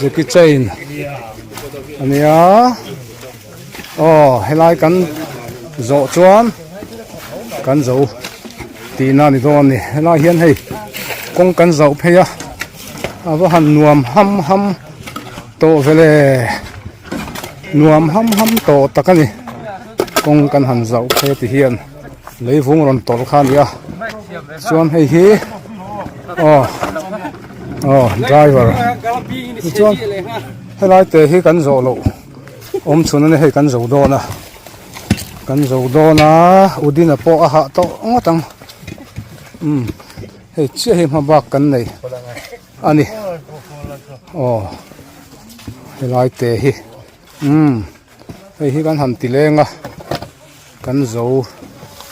Jackie Chan a nia aw helai kan zawh chuan kan zo tihna a ni dawn a ni helai hian hei kawng kan zauh phei a a va han nuam ham ham. Tawh vele nuam ham ham tawh tak a ni kawng kan han zauh phei ti hian leivung rawn tawlh kha a ni a chuan hei hi aw aw driver tichuan helai te hi kan zawh loh awm chhun a ni hei kan zo dawn a kan zo dawn a Udina pawh a hah tawh ngawt ang umm hei chiah hi hma bak kan nei. A ni aw helai te hi umm hei hi kan han ti leng a kan zo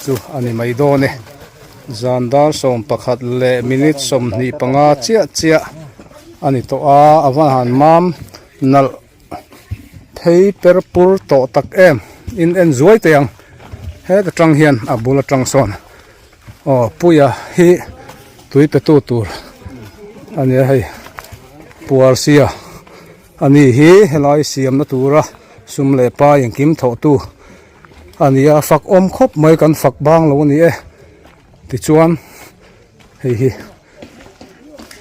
chu a ni mai dawn e zan dar 11 leh minute 25 chiah chiah a ni tawh a a va han mam nalh phei per pur tawh tak em in en zuai teh ang heta tang hian a bul atang sawn. Aw puia hi tui pe tu tur a nia hei puar sia a ni hi helai siamna tura sum leh pa engkim thawh tu a ni a fak awm khawp mai kan fak bang lo a ni e tichuan hei hi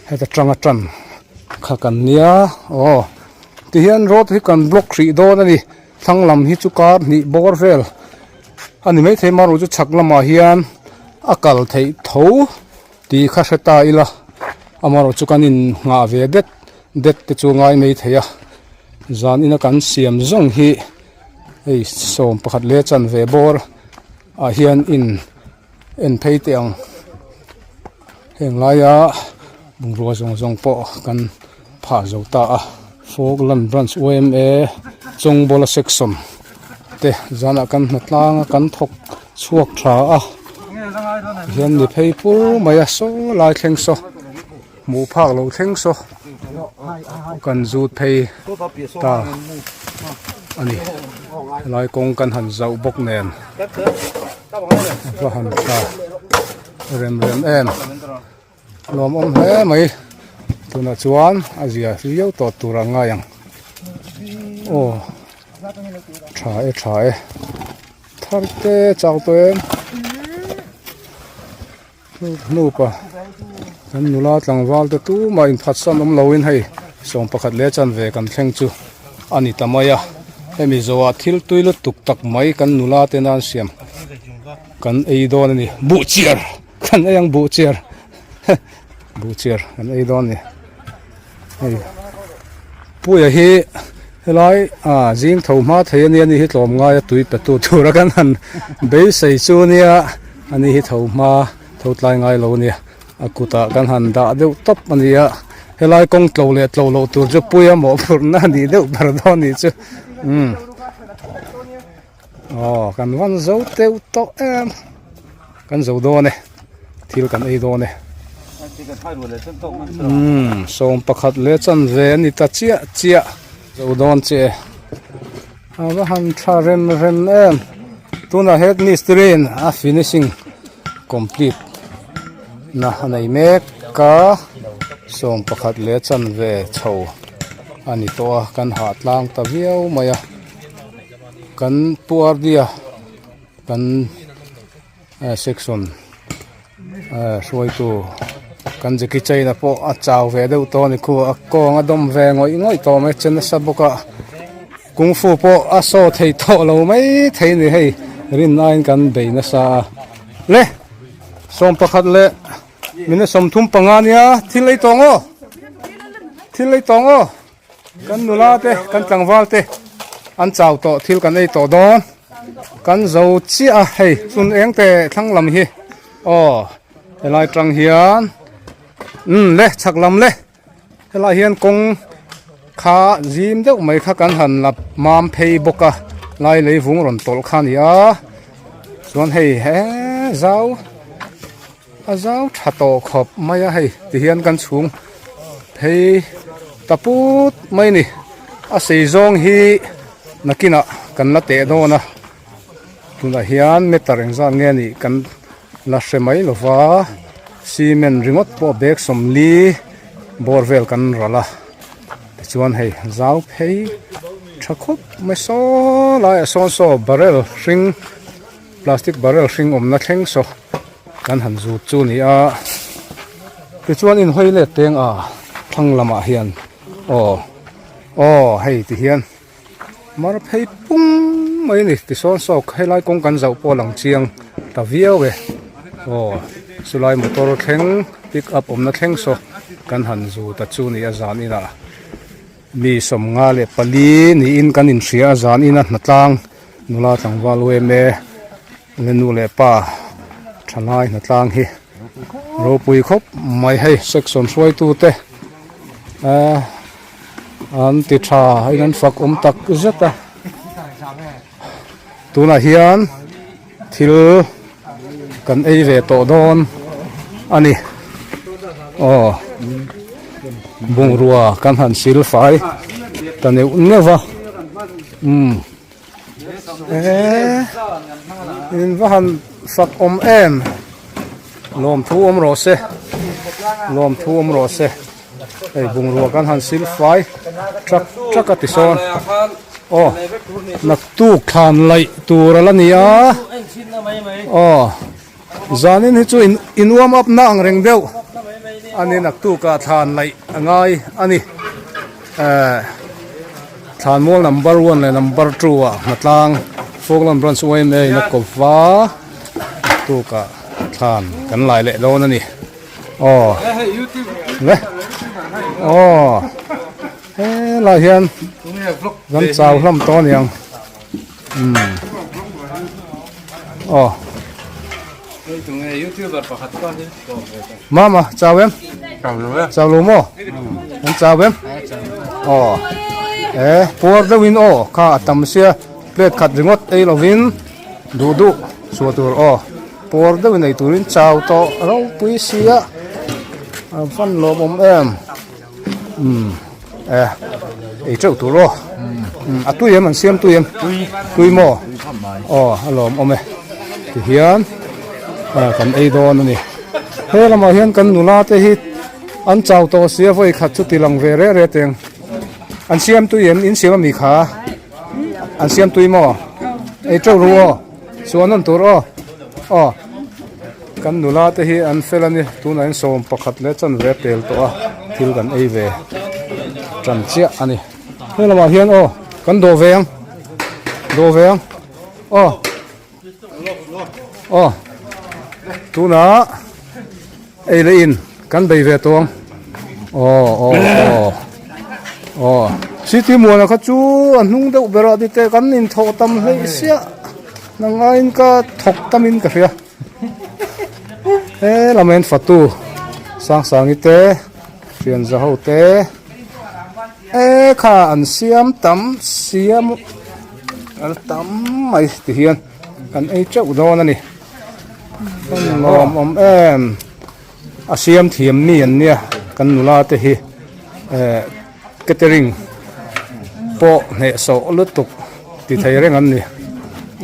heta tanga tan kha kan nia aw tihian road hi kan block hrih dawn a ni. Thlang lam hi chu kar hnih bawr vel a ni maithei marawh chu chhak lamah hian a kal theih tho tih kha hre ta ila amarawh chu kan in nghah ve det det te chu ngai mai thei a zan ina kan siam zawng hi hei 11 leh chanve bawr ah hian in en phei teh ang heng laia bungrua zawng zawng pawh kan phah zo ta a Falkland branch yma Chawngbawla section te zanah kan hna tlang a kan thawk chhuak tha a hian ni phei pur mai a saw lai thleng saw hmuh phak lo thleng saw kan zut phei ta a ni helai kawng kan han zauh bawk nen va han tha rem rem em lawmawm hle mai tunah chuan a zia viau tawh tur a ngai ang aw tha e tha e thar te chau tawh em. Hnupa kan nula tlangval te tumah inphatsan awm loin hei 11 leh chanve kan thleng chu a ni ta mai a hemi zawhah thil tui lutuk tak mai kan nula te nan siam kan ei dawn a ni buh chiar kan ei ang buh chiar buh chiar kan ei dawn a ni hei puia hi helai ah zing tho hma thei ania ni hi tlawm ngai a tui pe tu tura kan han beisei chu ania ani hi tho hma tho tlai ngai lo ania a kutah kan han dah deuh tawp ania helai kawng tlo leh tlo loh tur chu puia mawhphurhna a nih deuh ber dawn anih chu umm aw kan van zo teuh tawh em. Kan zo dawn e, thil kan ei dawn e. Umm, 11 leh chanve a ni ta chiah chiah. Zo dawn che e. A va han tha rem rem em. Tunah head mistry in a finishing complete na a nei mek a. Sawmpakhat leh chanve chho a ni tawh a kan hah tlang ta viau mai a kan puardia kan section hruaitu kan Jackie Chan a pawh a chau ve deuh tawh a ni khu a kawng a dawm ve ngawih ngawih tawh mai che nasa bawk a kungfu pawh a saw thei tawh lo mai thei a ni hei rin aiin kan bei nasa a le sawmpakhat leh. Minute 35 nia thil ei tawng aw thil ei tawng aw kan nula te kan tlangval te an chau tawh thil kan ei tawh dawn kan zo chiah a hei chun eng te thlang lam hi aw helai tang hian umm le chhak lam le helai hian kawng kha zim deuh mai kha kan han la mam phei bawk a lai lei vung rawn tawlh kha a ni a chuan hei he zau. A zau tha tawh khawp mai a hei tihian kan chhung phei ta put mai a ni a sei zawng hi nakinah kan la teh dawn a tunah hian meter engzat nge nih kan la hre mai lo va cement ringawt pawh bag 40 bawr vel kan ral a tichuan hei zau phei tha khawp mai saw laiah sawn saw barrel hring. Plastic barrel hring awmna thleng saw kan han zut chu a ni a tichuan in hawi let teng a thlang lamah hian aw aw hei ti hian mar phei pum mai a ni tisawn saw helai kawng kan zauh pawh a lang chiang ta viau e aw chulai motor thleng pick up awmna thleng saw kan han zut a chu a ni a zan inah mi 54 niin kan inhria a zan ina hnatlang. Nula tlangval uaim e le nu leh pa thalai hnatlang hi ropui khawp mai hei section hruaitu te ah an ti tha in an fak awm tak zet a tunah hian thil kan ei ve tawh dawn a ni aw bungrua kan han sil fai ta neuh neuh va umm. Eee in va han fak awm em lawmthu awm rawh se lawmthu awm rawh se hei bungrua kan han sil fai truck truck a ti sawn aw naktuk thlan laih tur a la ni a aw zanin hi chu in in warm up na ang reng deuh a ni naktuk ah thlan laih a ngai a ni eh thlan mual number one leh number two ah hnatlang Falkland branch yma in a kawp va naktuk ah thlan kan lai leh dawn a ni aw le aw helai hian kan chau hlawm tawh a niang. Umm aw Mama chau em chau lo maw an chau em aw e puar deuh in aw kha a tam sia plate khat ringawt ei lovin duh duh chhuah tur aw puar deuh in ei turin chau tawh ropui sia a van lawmawm em. Umm eh ei teuh tur aw umm a tui em an siam tui em tui maw aw a lawm awm e tihian ah kan ei dawn a ni he lamah hian kan nula te hi an chau tawh sia vawi khat chu ti lang ve reh reh teng an siam tui em in siam ami kha an siam tui maw ei teuh ru aw chuan an tur aw aw. Kan nula te hi an fel a ni tunah hian 11 leh chanve a pel tawh a thil kan ei ve tan chiah a ni he lamah hian aw kan dawh ve ang dawh ve ang aw aw tunah ei leh in kan bei ve tawh ang aw aw aw aw city muana kha chu a hnung deuh berah ni te kan inthawh tam hleih siah. Nang aiin ka thawk tamin ka hria he lam hian fatu Sangsangi te thianza ho te e kha an siam tam siam a tam mai ti hian kan ei teuh dawn a ni kan lawm awm em a siam thiam mi an nia kan nula te hi eh catering pawh hnehsawh lutuk ti thei reng an ni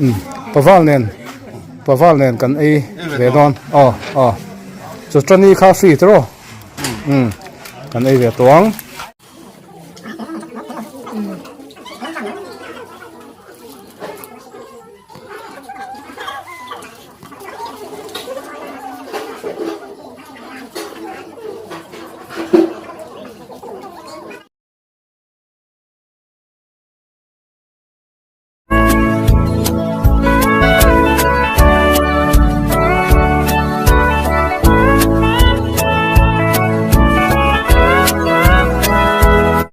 umm paval nen paval nen kan ei ve dawn aw aw chu tani kha free tawh umm. Kan ei ve tawh ang.